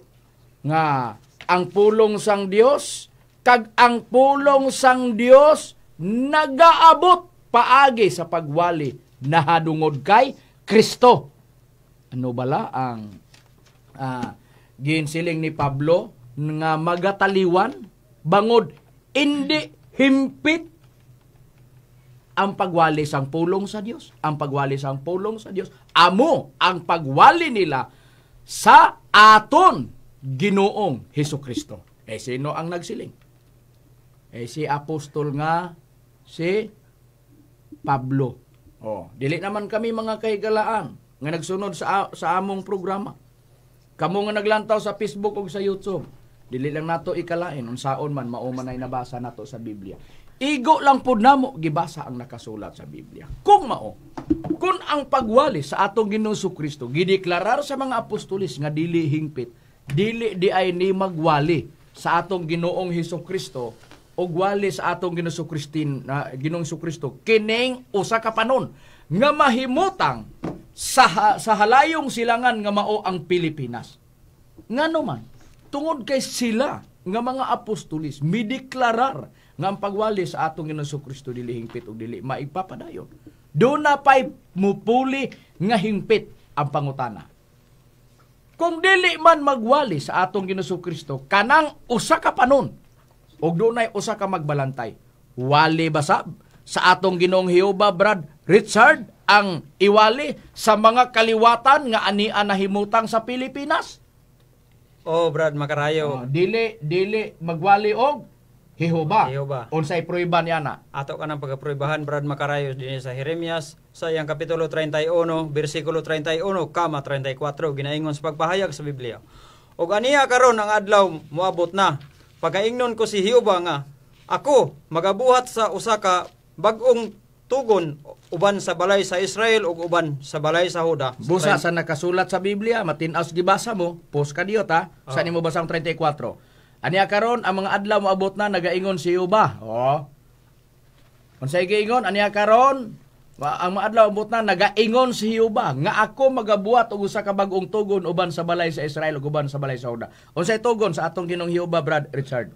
nga ang pulong sang Dios kag ang pulong sang Dios nagaabot paagi sa pagwali nahadungod kay Kristo. Ano bala ang ginsiling ni Pablo nga magataliwan bangod hindi himpit ang pagwali sang pulong sa Dios? Ang pagwali sang pulong sa Dios amo ang pagwali nila sa aton Ginoong Hesukristo. Eh sino ang nagsiling? Eh si apostol nga si Pablo. Oh, dili naman kami mga kahigalaan nga nagsunod sa among programa. Kamo nga naglantaw sa Facebook ug sa YouTube, dili lang nato ikalain unsaon man mao man ay nabasa nato sa Biblia. Igo lang pod namo gibasa ang nakasulat sa Biblia. Kung mao, kung ang pagwali sa atong Ginoo Kristo gideklarar sa mga apostolis nga dili hingpit, dili di ay ni magwali sa atong Ginoong Hesukristo og wali sa atong Ginoo Kristin Ginoong Hesukristo kining usa ka panon nga mahimutang sa halayong silangan nga mao ang Pilipinas. Ngano man, tungod kay sila nga mga apostolis mideklarar nga ang pagwali sa atong Ginoo Kristo dili hingpit og dili maigpapadayon. Do na pay mupuli nga hingpit ang pangutana. Kung dili man magwali sa atong Ginoo Kristo kanang usa ka panon og dunay usa ka magbalantay, wali ba sab sa atong Ginoong Jehova, Brad Richard, ang iwali sa mga kaliwatan nga ania nahimutang sa Pilipinas? Oh, Brad Makarayo. Dili magwali og Jehova. Unsay prueba niya na? Ato ka ng pagapruebahan, Brad Makarayo, dinhi sa Jeremias sa iyang kapitulo 31, bersikulo 31, kama 34, ginaingon sa pagpahayag sa Biblia. Og aniya karon ang adlaw moabot na. Pagaingnon ko si Jehova nga ako magabuhat sa usa ka bag-ong tugon uban sa balay sa Israel ug uban sa balay sa Juda. Busa sa nakasulat sa Biblia, matin-aw gibasa mo, post ka diyot ha. Sa nimo basang 34. Aniya karon ang mga adlaw moabot na nagaingon si Jehova. Oh. Unsay giingon aniya karon? Ang mga adlaw moabot na nagaingon si Jehova nga ako magabuhat og usa ka bag-ong tugon uban sa balay sa Israel ug uban sa balay sa Juda. Unsay tugon sa atong Ginoong Jehova, Brad Richard?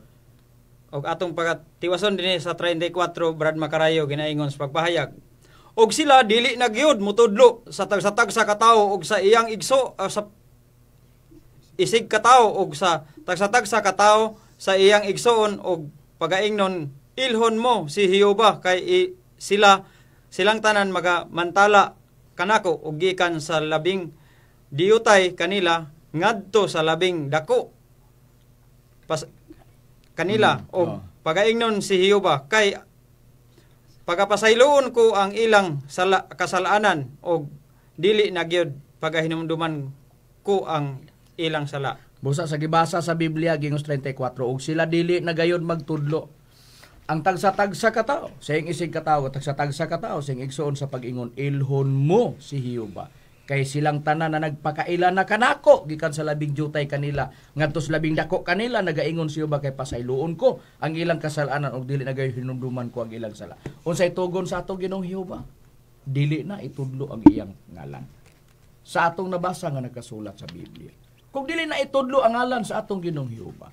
Og atong pagatiwason dinhi sa 34, Brad Makarayo, ginaingon sa pagpahayag. Og sila dili na gyud mutudlo sa tagsa-tagsa ka tawo og sa iyang igso sa isig katawo og sa tagsa-tagsa ka tawo sa iyang igsoon og pagaingnon, ilhon mo si Jehova kay sila silang tanan magamantala kanako og gikan sa labing diutay kanila ngadto sa labing dako kanila og pagaingnon si Jehova kay pagapasayloon ko ang ilang kasalanan og dili na gyud pagahinumduman ko ang ilang sala. Busa sa gibasa sa Biblia gingos 34 og sila dili na gayon magtudlo. Ang tagsa-tagsa ka tawo, sa iyang isig katawo, tagsa-tagsa ka tawo, sa iyang igsoon sa pag-ingon, ilhon mo si Jehova. Kay silang tanan na nagpakaila na kanako gikan sa labing jutay kanila ngadto sa labing dako kanila nagaingon si Jehova kay pasayloon ko ang ilang kasalanan og dili na gayon hinumduman ko ang ilang sala. Unsay tugon sa atong Ginoong Jehova? Dili na itudlo ang iyang ngalan. Sa atong nabasa nga nakasulat sa Biblia. Kung dili na itudlo ang ngalan sa atong Ginoong Jehova,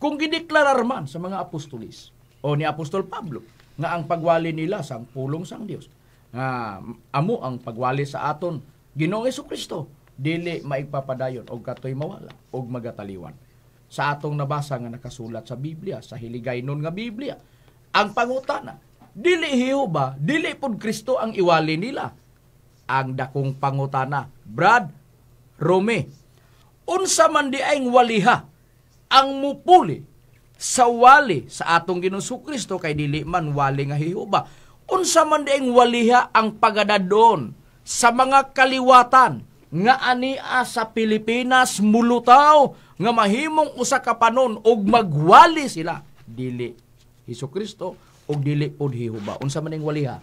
kung gideklarar man sa mga apostolis o ni Apostol Pablo nga ang pagwali nila sa pulong sang Dios, nga amo ang pagwali sa aton Ginoong Hesukristo, dili maigpapadayon og katoy mawala og magataliwan. Sa atong nabasa nga nakasulat sa Biblia, sa hiligaynon nga Biblia, ang pangutana, dili Jehova, dili pud Kristo ang iwali nila. Ang dakong pangutana, Brad Rome, unsa man di ay waliha ang mupuli sa wali sa atong Ginoong Kristo kay dili man wali nga Jehova. Unsa man di ay waliha ang pagadadon sa mga kaliwatan nga ania sa Pilipinas mulutaw nga mahimong usa ka panon og magwali sila dili Hesukristo og dili pud Jehova. Unsa man ning waliha?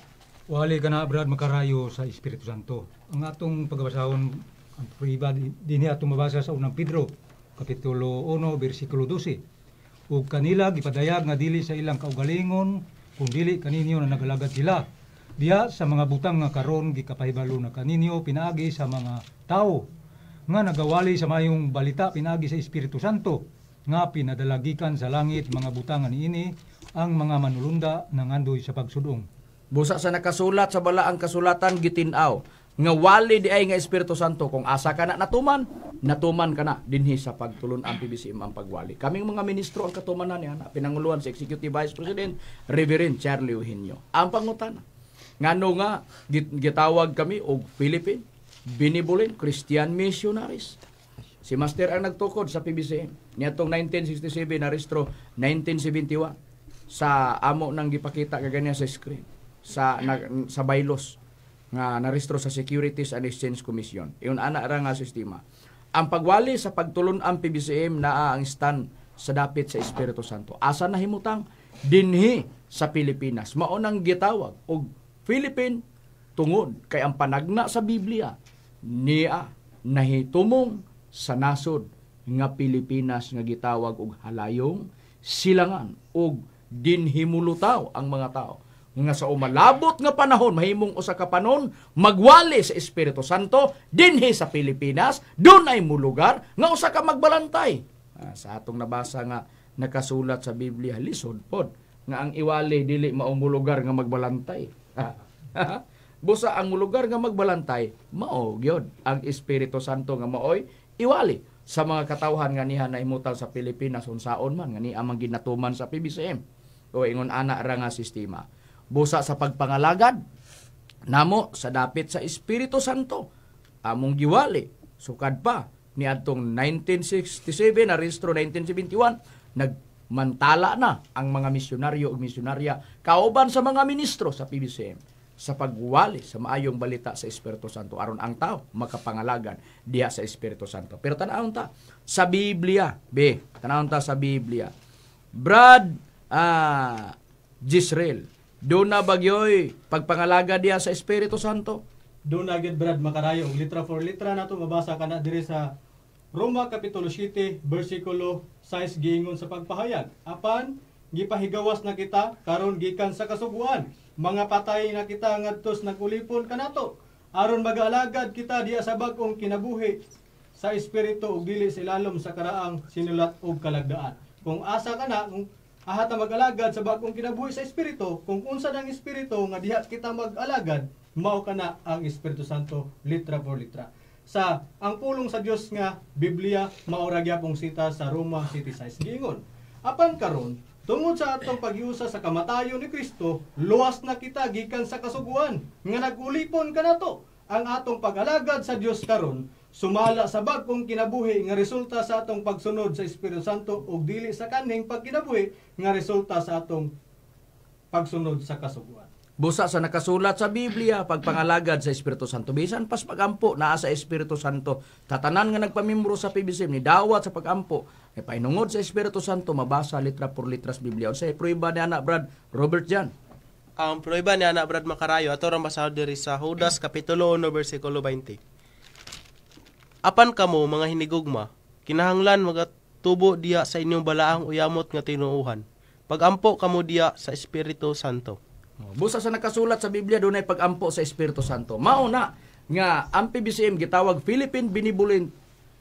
Wali kana, Brad Makarayo, sa Espiritu Santo. Ang atong pagbasahon ang iba dinhi atong mabasa sa unang Pedro kapitulo 1 bersikulo 12. Ug kanila gipadayag nga dili sa ilang kaugalingon kun dili kaninyo na nagalagad sila diya sa mga butang nga karon gikapahibalo na kaninyo pinaagi sa mga tawo nga nagawali sa mayong balita pinaagi sa Espiritu Santo nga pinadalagikan sa langit mga butang nga niini ang mga manulunda nangandoy sa pagsudong. Busa sa nakasulat sa balaang kasulatan gitin-aw nga wali di ay nga Espiritu Santo kung asa ka na natuman, natuman ka na dinhi sa pagtulon-an PBCM ang pagwali. Kaming mga ministro ang katumanan niya na pinanguluhan sa Executive Vice President Reverend Charlie Eugenio. Ang pangutana, ngano nga gitawag kami og Philippine Benevolent Christian Missionaries. Si Master ang nagtukod sa PBCM niadtong 1967 narestro 1971 sa amo nang gipakita kaganiya sa screen sa sa bylaws nga narestro sa Securities and Exchange Commission. Iyon ana ra nga sistema. Ang pagwali sa pagtulon-an PBCM naa ang stand sa dapit sa Espiritu Santo. Asa nahimutang? Dinhi sa Pilipinas. Mao nang gitawag og Philippine tungod kay ang panagna sa Biblia niya nahitumong sa nasod nga Pilipinas nga gitawag og halayong silangan og dinhimulutaw ang mga tao nga sa umalabot nga panahon mahimong usa ka panon magwali sa Espiritu Santo dinhi sa Pilipinas, dunay mulugar nga usa ka magbalantay. Sa atong nabasa nga nakasulat sa Biblia, lisod pod nga ang iwali dili mao mulugar nga magbalantay. Busa ang mulugar nga magbalantay mao gyud ang Espiritu Santo nga maoy iwali sa mga katawhan nga niha nahimutang sa Pilipinas unsaon man nga niya man ginatuman sa PBCM o ingon ana ra nga sistema. Busa sa pagpangalagad namo sa dapit sa Espiritu Santo among giwali sukad pa niadtong 1967 narehistro 1971 nagmantala na ang mga misyonaryo ug misyonarya kauban sa mga ministro sa PBCM sa pagwali sa maayong balita sa Espiritu Santo aron ang tao makapangalagan diha sa Espiritu Santo. Pero tan-awon ta sa Biblia, tan-awon ta sa Biblia. Brad Gisrael, Doon na bagyoy pagpangalaga diya sa Espiritu Santo. Doon na gyud, Brad Makarayo, og litra for litra nato mabasa kana diri sa Roma kapitulo 7 bersikulo 6, giingon sa pagpahayag, "Apan gipahigawas na kita karon gikan sa kasuguan, mga patay na kita ngadtos nagulipon kanato, aron magaalagad kita diya sa bag-ong kinabuhi sa espiritu ug dili sa ilalom sa karaang sinulat og kalagdaan." Kung asa kana, kung aha ta mag-alagad sa bag-ong kinabuhi sa espiritu, kung unsa nang espiritu nga diha kita mag-alagad, mao kana ang Espiritu Santo, litra por litra. Sa ang pulong sa Dios nga Biblia, mao ra gyapong sita sa Roma 7:6 giingon, "Apan karon, tungod sa atong paghiusa sa kamatayon ni Kristo, luwas na kita gikan sa kasuguan nga nagulipon kanato. Ang atong pag-alagad sa Dios karon sumala sa bag-ong kinabuhi nga resulta sa atong pagsunod sa Espiritu Santo ug dili sa kanhing pagkinabuhi nga resulta sa atong pagsunod sa kasuguan." Busa sa nakasulat sa Biblia, pagpangalagad sa Espiritu Santo. Bisan pas pagampo, naa sa Espiritu Santo. Tatanan nga nagpamimbro sa PBCM, ni dawat sa pagampo, ay painungod sa Espiritu Santo, mabasa litra por litras Biblia. Unsay prueba ni ana, Brad Robert Jan? Ang prueba ni ana, Brad Makarayo, ato rang basahon diri sa Judas kapitulo 1 bersikulo 20. "Apan kamo, mga hinigugma, kinahanglan magatubo diya sa inyong balaang uyamot nga tinuohan. Pagampo kamo diya sa Espiritu Santo." Busa sa nakasulat sa Biblia, dunay pagampo sa Espiritu Santo. Mao na nga ang PBCM gitawag Philippine Benevolent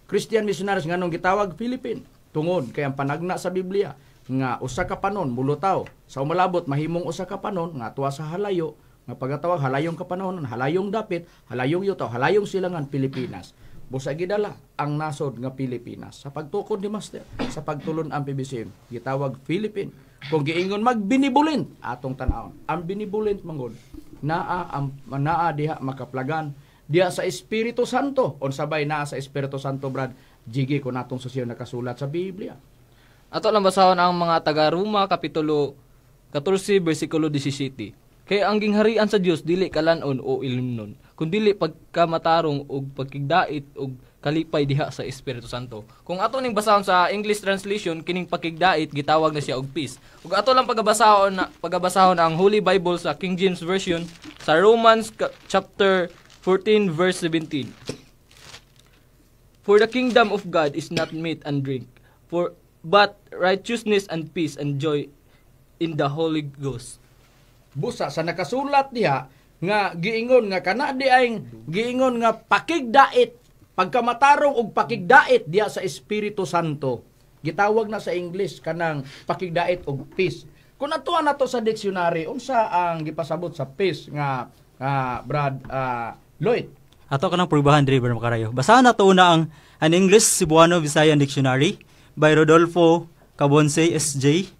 Christian Missionaries. Nganong gitawag Philippine? Tungod kay ang panagna sa Biblia nga usa ka panon mulutaw sa umalabot mahimong usa ka panon nga tuwa sa halayo nga pagatawag halayong kapanahon, halayong dapit, halayong yutaw, halayong silangan, Pilipinas. Busa gidala ang nasod nga Pilipinas sa pagtukod ni Master sa pagtulon ang PBCM gitawag Philippine. Kung giingon mag-benevolent, atong tan-awon ang benevolent manggod naa ang naa diha makaplagan diha sa Espiritu Santo. Unsa bay naa sa Espiritu Santo, Brad Jigi, kun atong susyo nakasulat sa Biblia? Ato lang basahon ang mga taga-Roma kapitulo 14 bersikulo 17. "Kay ang gingharian sa Dios dili kalanon o ilimnon, kundili pagkamatarong ug pagkigdait ug kalipay diha sa Espiritu Santo." Kung ato ning basahon sa English translation, kining pakigdait gitawag na siya og peace. Ug ato lang pagabasahon ang Holy Bible sa King James Version sa Romans chapter 14 verse 17. "For the kingdom of God is not meat and drink, for but righteousness and peace and joy in the Holy Ghost." Busa sa nakasulat diha nga giingon nga kana di ay giingon nga pakigdait, pagkamatarong og pakigdait diha sa Espiritu Santo, gitawag na sa English kanang pakigdait og peace. Kung atuan nato sa dictionary, unsa ang gipasabot sa peace nga Brad Lloyd? Ato ka ng prubahan diri, Brad Makarayo. Basahan nato una ang An English Cebuano Visayan Dictionary by Rodolfo Cabonce SJ.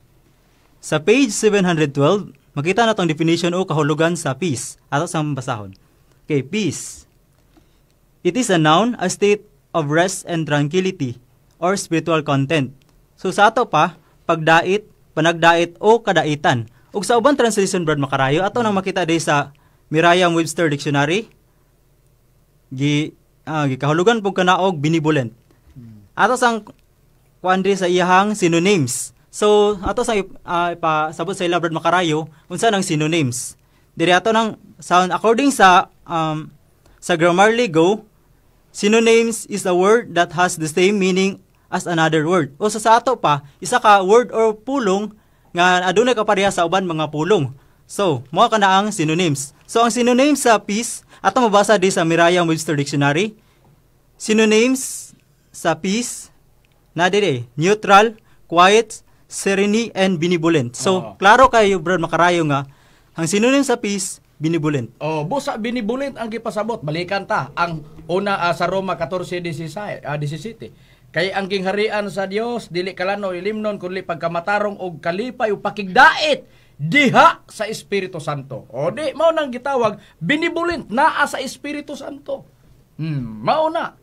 Sa page 712, makita nato ang definition o kahulugan sa peace. Ato sa basahon. Okay, peace. It is a noun, a state of rest and tranquility or spiritual content. So sa ato pa, pagdait, panagdait o kadaitan. Ug sa uban translation, Brad Makarayo, ato nang makita diri sa Merriam-Webster Dictionary, gikahulugan pug kana og benevolent. Ato sang kuan diri sa iyahang synonyms. So ato sa ipasabot sa ila, Brad Makarayo, unsa nang synonyms. Diri ato nang sa according sa Grammarly Go, synonyms is a word that has the same meaning as another word. O sa ato pa, isa ka word or pulong nga adunay kapareha sa uban mga pulong. So, mao kana ang synonyms. So, ang synonyms sa peace, ato mabasa di sa Merriam-Webster Dictionary, synonyms sa peace, na dire, neutral, quiet, serenity, and benevolent. So, klaro kayo, Brad Makarayo, nga ang synonym sa peace, benevolent. Oh, busa benevolent ang gipasabot. Balikan ta ang una sa Roma 14:16, 17. "Kay ang gingharian sa Dios dili kalano ilimnon kundi pagkamatarong og kalipay ug pakigdait diha sa Espiritu Santo." O di mao nang gitawag benevolent, naa sa Espiritu Santo. Mao na.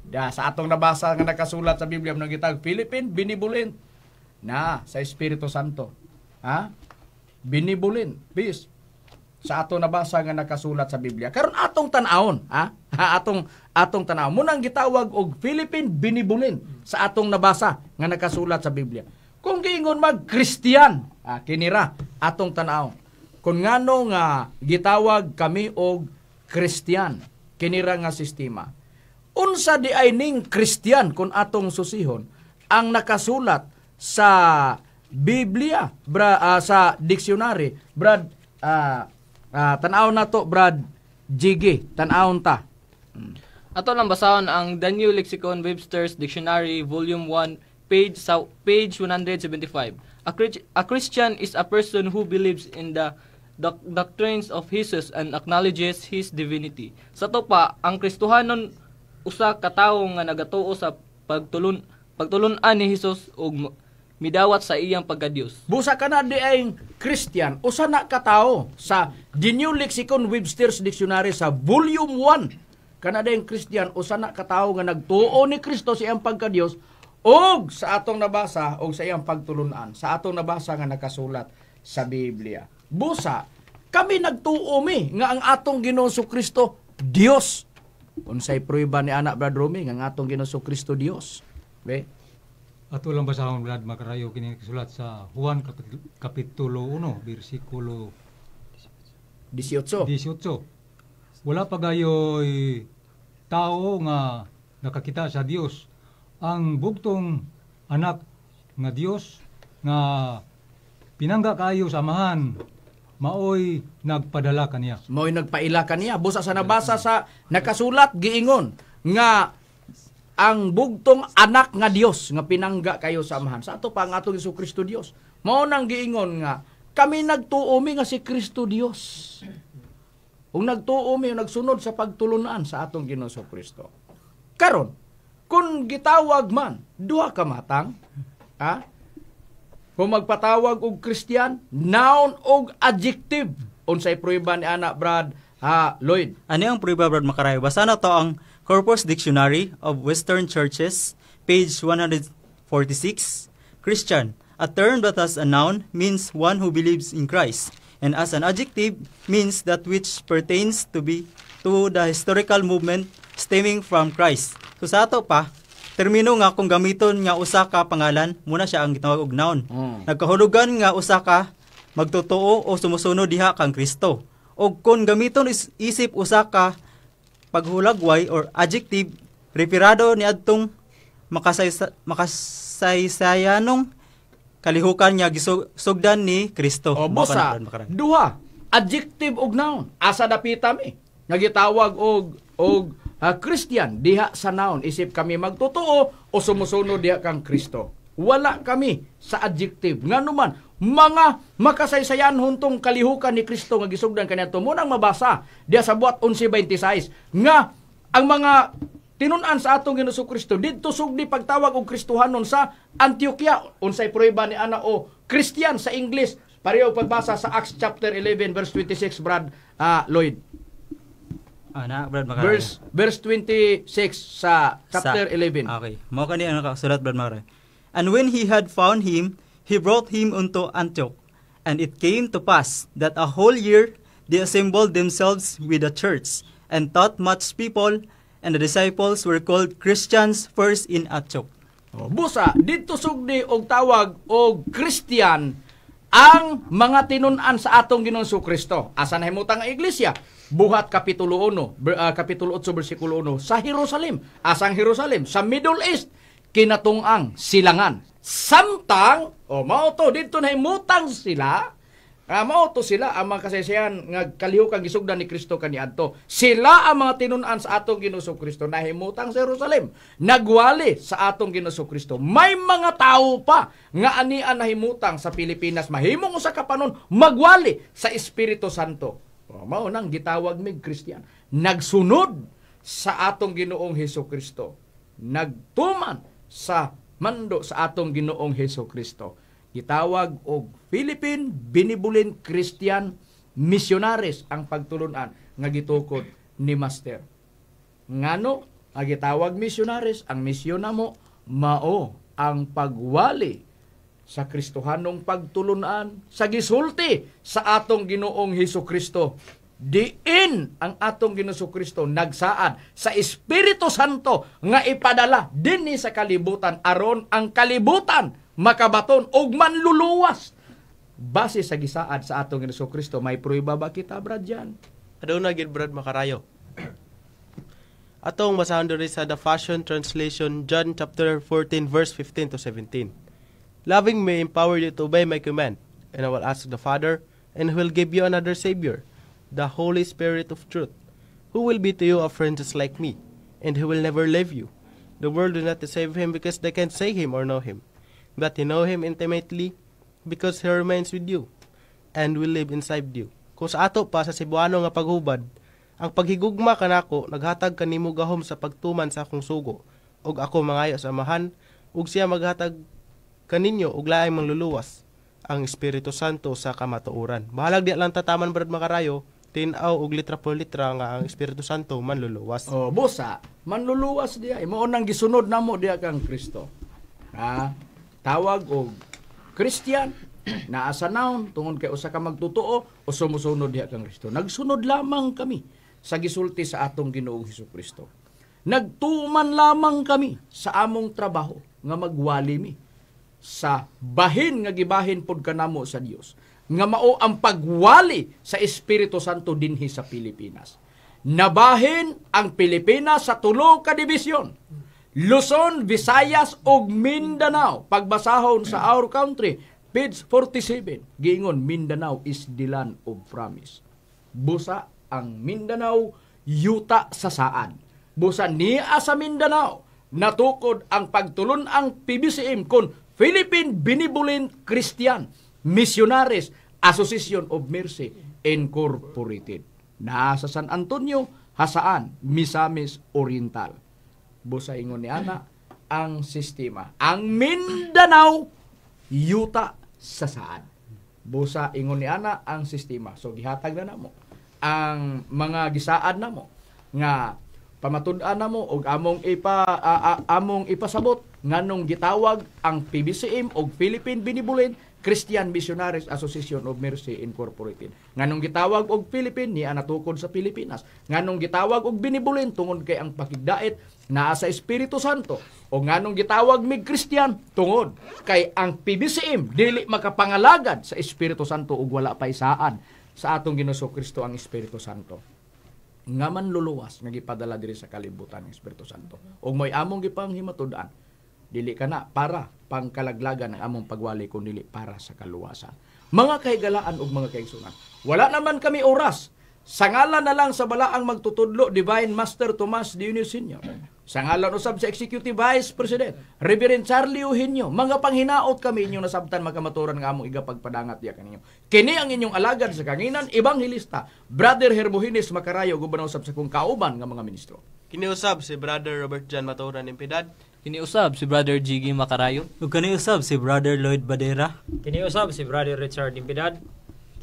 Da sa atong nabasa nga nakasulat sa Biblia nang gitawag Philippine benevolent na sa Espiritu Santo. Ha? Benevolent, peace sa ato nabasa nga nakasulat sa Biblia. Karon atong tan-awon, ha? Atong atong tan-awon. Munang gitawag og Philippine benevolent sa atong nabasa nga nakasulat sa Biblia. Kung giingon mag Christian, kinira atong tan-awon. Kung ngano nga gitawag kami og Kristiyan, kinira nga sistema. Unsa di ay ning Kristiyan kung atong susihon ang nakasulat sa Biblia, bra, sa dictionary, Brad, tan-aw na to, Brad Jiggy, tan-awon ta. Ato lang basahon ang The New Lexicon Webster's Dictionary Volume 1 page sa page 175. A Christian is a person who believes in the doctrines of Jesus and acknowledges his divinity. Sa ato pa, ang Kristohanon usa ka tawo nga nagatuo sa pagtulun-an ni Hesus ug midawat sa iyang pagkadiyos. Busa ka na di ay Christian, usa na ka tawo sa The New Lexicon Webster's Dictionary sa Volume 1. Kana di Christian, usa na ka tawo nga nagtuo ni Kristo sa iyang pagkadiyos og sa atong nabasa og sa iyang pagtulunan, sa atong nabasa nga nakasulat sa Biblia. Busa, kami nagtuo mi nga ang atong Ginoong Kristo Dios. Unsay prueba ni anak, Brad Romy, nga ang atong Ginoong Kristo Dios? Be? Ato lang basahon, Brad Makarayo, kini sulat sa Juan kapitulo 1 bersikulo 18. 18. Wala pa gayoy tao nga nakakita sa Dios. Ang bugtong anak nga Dios nga pinangga kaayo sa Amahan maoy nagpadala kaniya. Mo'y nagpaila kaniya. Busa sa nabasa sa nakasulat giingon nga ang bugtong anak nga Dios nga pinangga kayo sa Amahan. Sa ato pa ang atong Hesus Kristo Dios. Mao nang giingon nga kami nagtuo mi nga si Kristo Dios. Ug nagtuo mi, nagsunod sa pagtulunan sa atong Ginoong Kristo. Karon, kung gitawag man duha ka matang, ha? Kung magpatawag og Christian, noun og adjective. Unsay prueba ni ana, Brad ha, Lloyd? Ano ang prueba, Brad Makarayo? Basa na to ang Corpus Dictionary of Western Churches, page 146. Christian, a term that as a noun means one who believes in Christ, and as an adjective means that which pertains to the historical movement stemming from Christ. So sa ato pa, termino nga kung gamiton nga usa ka pangalan, muna siya ang gitawag og noun. Nagkahulugan nga usa ka magtotoo o sumusunod diha kang Kristo. O kung gamiton isip usa ka paghulagway or adjective, referado ni adtong makasaysayanong kalihukan nga gisugdan ni Kristo. O Mao ka busa, na, Brad Makarayo. Duha, adjective og noun. Asa dapita mi? Nga gitawag og Christian diha sa noun isip kami magtotoo o sumusunod diha kang Kristo. Wala kami sa adjective. Ngano man mga makasaysayan huntong kalihukan ni Kristo nga gisugdan kaniadto, mo nang mabasa diha sa Buhat 11:26 nga ang mga tinun-an sa atong Ginoong Kristo didto sugdi pagtawag og Kristohanon sa Antioquia. Unsay prueba ni ana o Christian sa English, pareho pagbasa sa Acts chapter 11 verse 26, Brad Lloyd? Ana, Brad Makarayo. Verse 26 sa chapter 11. Okay. Mao kani ang nakasulat, Brad Makarayo. And when he had found him, he brought him unto Antioch. And it came to pass that a whole year they assembled themselves with the church and taught much people, and the disciples were called Christians first in Antioch. Oh, busa didto sugdi og tawag og Christian ang mga tinun-an sa atong Ginoong Kristo. Asa nahimutang ang iglesia? Buhat kapitulo 1, kapitulo 8 bersikulo 1 sa Jerusalem. Asang Jerusalem? Sa Middle East, kinatung-ang silangan. Samtang o mao to didto nahimutang sila. Mao to sila ang mga kasaysayan nga kalihukang gisugdan ni Kristo kaniadto. Sila ang mga tinun-an sa atong Ginoong Kristo nahimutang sa Jerusalem. Nagwali sa atong Ginoong Kristo. May mga tao pa nga ania nahimutang sa Pilipinas mahimong usa ka panon magwali sa Espiritu Santo. O, mao nang gitawag mig Christian. Nagsunod sa atong Ginoong Hesus Kristo. Nagtuman sa mando sa atong Ginoong Hesus Kristo. Gitawag og Philippine Benevolent Christian Missionaries ang pagtulunan nga gitukod ni Master. Ngano nga gitawag missionaries, ang misyon namo mao ang pagwali sa Kristohanong pagtulunan sa gisulti sa atong Ginoong Hesus Kristo. Diin ang atong Ginoong Kristo nagsaad sa Espiritu Santo nga ipadala dinhi sa kalibutan aron ang kalibutan makabaton og manluluwas. Base sa gisaad sa atong Hesus Kristo, may prueba ba kita, Brad Jan? Aduna gid, Brad Makarayo. Atong basahon diri sa The Passion Translation, John chapter 14 verse 15 to 17. Loving me empower you to obey my command, and I will ask the Father, and he will give you another Savior, the Holy Spirit of truth, who will be to you a friend just like me, and he will never leave you. The world will not save him because they can't see him or know him, but you know him intimately because he remains with you and will live inside you. Kung sa ato pa sa Cebuano nga paghubad, ang paghigugma kanako naghatag kanimo gahom sa pagtuman sa akong sugo, ug ako mangayo sa Amahan, ug siya maghatag kaninyo og laing mangluluwas, ang Espiritu Santo sa kamatuoran. Bahalag di lang tataman, Brad Makarayo, tin-aw og litra por litra nga ang Espiritu Santo manluluwas. Oh, busa, manluluwas diya. Mao nang gisunod namo diya kang Kristo. Ha? Tawag og Christian, naa sa noun, tungod kay usa ka magtotoo o sumusunod diha kang Kristo. Nagsunod lamang kami sa gisulti sa atong Ginoong Hesus Kristo. Nagtuman lamang kami sa among trabaho nga magwali mi sa bahin nga gibahin pod kanamo sa Dios, nga mao ang pagwali sa Espiritu Santo dinhi sa Pilipinas. Nabahin ang Pilipinas sa tulo ka dibisyon: Luzon, Visayas ug Mindanao. Pagbasahon sa Our Country, page 47, giingon Mindanao is the land of promise. Busa ang Mindanao yuta sa saan. Busa niya sa Mindanao natukod ang pagtulun-ang PBCM kon Philippine Benevolent Christian Missionaries Association of Mercy Incorporated. Naa sa San Antonio, Hasaan, Misamis Oriental. Busa ingon ni ana ang sistema. Ang Mindanao yuta sa saan. Busa ingon ni ana ang sistema. So gihatag na namo ang mga gisaad namo nga pamatud-an namo og among among ipasabot nganong gitawag ang PBCM og Philippine Benevolent Christian Missionaries Association of Mercy Incorporated. Nganong gitawag og Philippine niya natukod sa Pilipinas. Nganong gitawag og Benevolent tungod kay ang pakigdait naa sa Espiritu Santo. O nganong gitawag mig Christian tungod kay ang PBCM dili makapangalagad sa Espiritu Santo ug wala pa isaan sa atong Ginoong Kristo ang Espiritu Santo. Nga manluluwas nga gipadala diri sa kalibutan ng Espiritu Santo. Ug mo'y among gipanghimatud-an, dili ka na para pangkalaglagan ang among pagwali kun dili para sa kaluwasan. Mga kahigalaan ug mga kaigsunan, wala naman kami oras. Sa ngalan na lang sa balaang magtutudlo, Divine Master Tomas Dionisio Sr. Sa ngalan usab sa Executive Vice President, Reverend Charlie Eugenio, mga panghinaot kami inyong nasabtan makamaturan nga among igapagpadangat diya kaninyo. Kini ang inyong alagad sa kanginan, Ebanghilista, Brother Hermogenes Macarayo, guban usab sa kong kauban nga mga ministro. Kiniusab si Brother Robert John Maturan Impidad. Kiniusab si Brother Jiggy Macarayo. Ug kaniusab si Brother Lloyd Badera. Kiniusab si Brother Richard Impidad.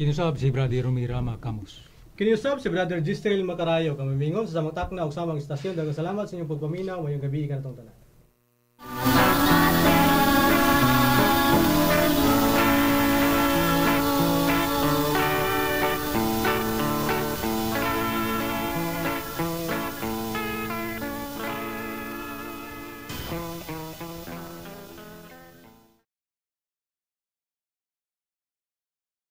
Kiniusab si Brother Romira Macamos. Kiniusab si Brother Gistrel Macarayo. Kami mingon sa samang takna ug samang istasyon. Daghang salamat sa inyong pagpaminaw. Mayong gabi kanatong tanan.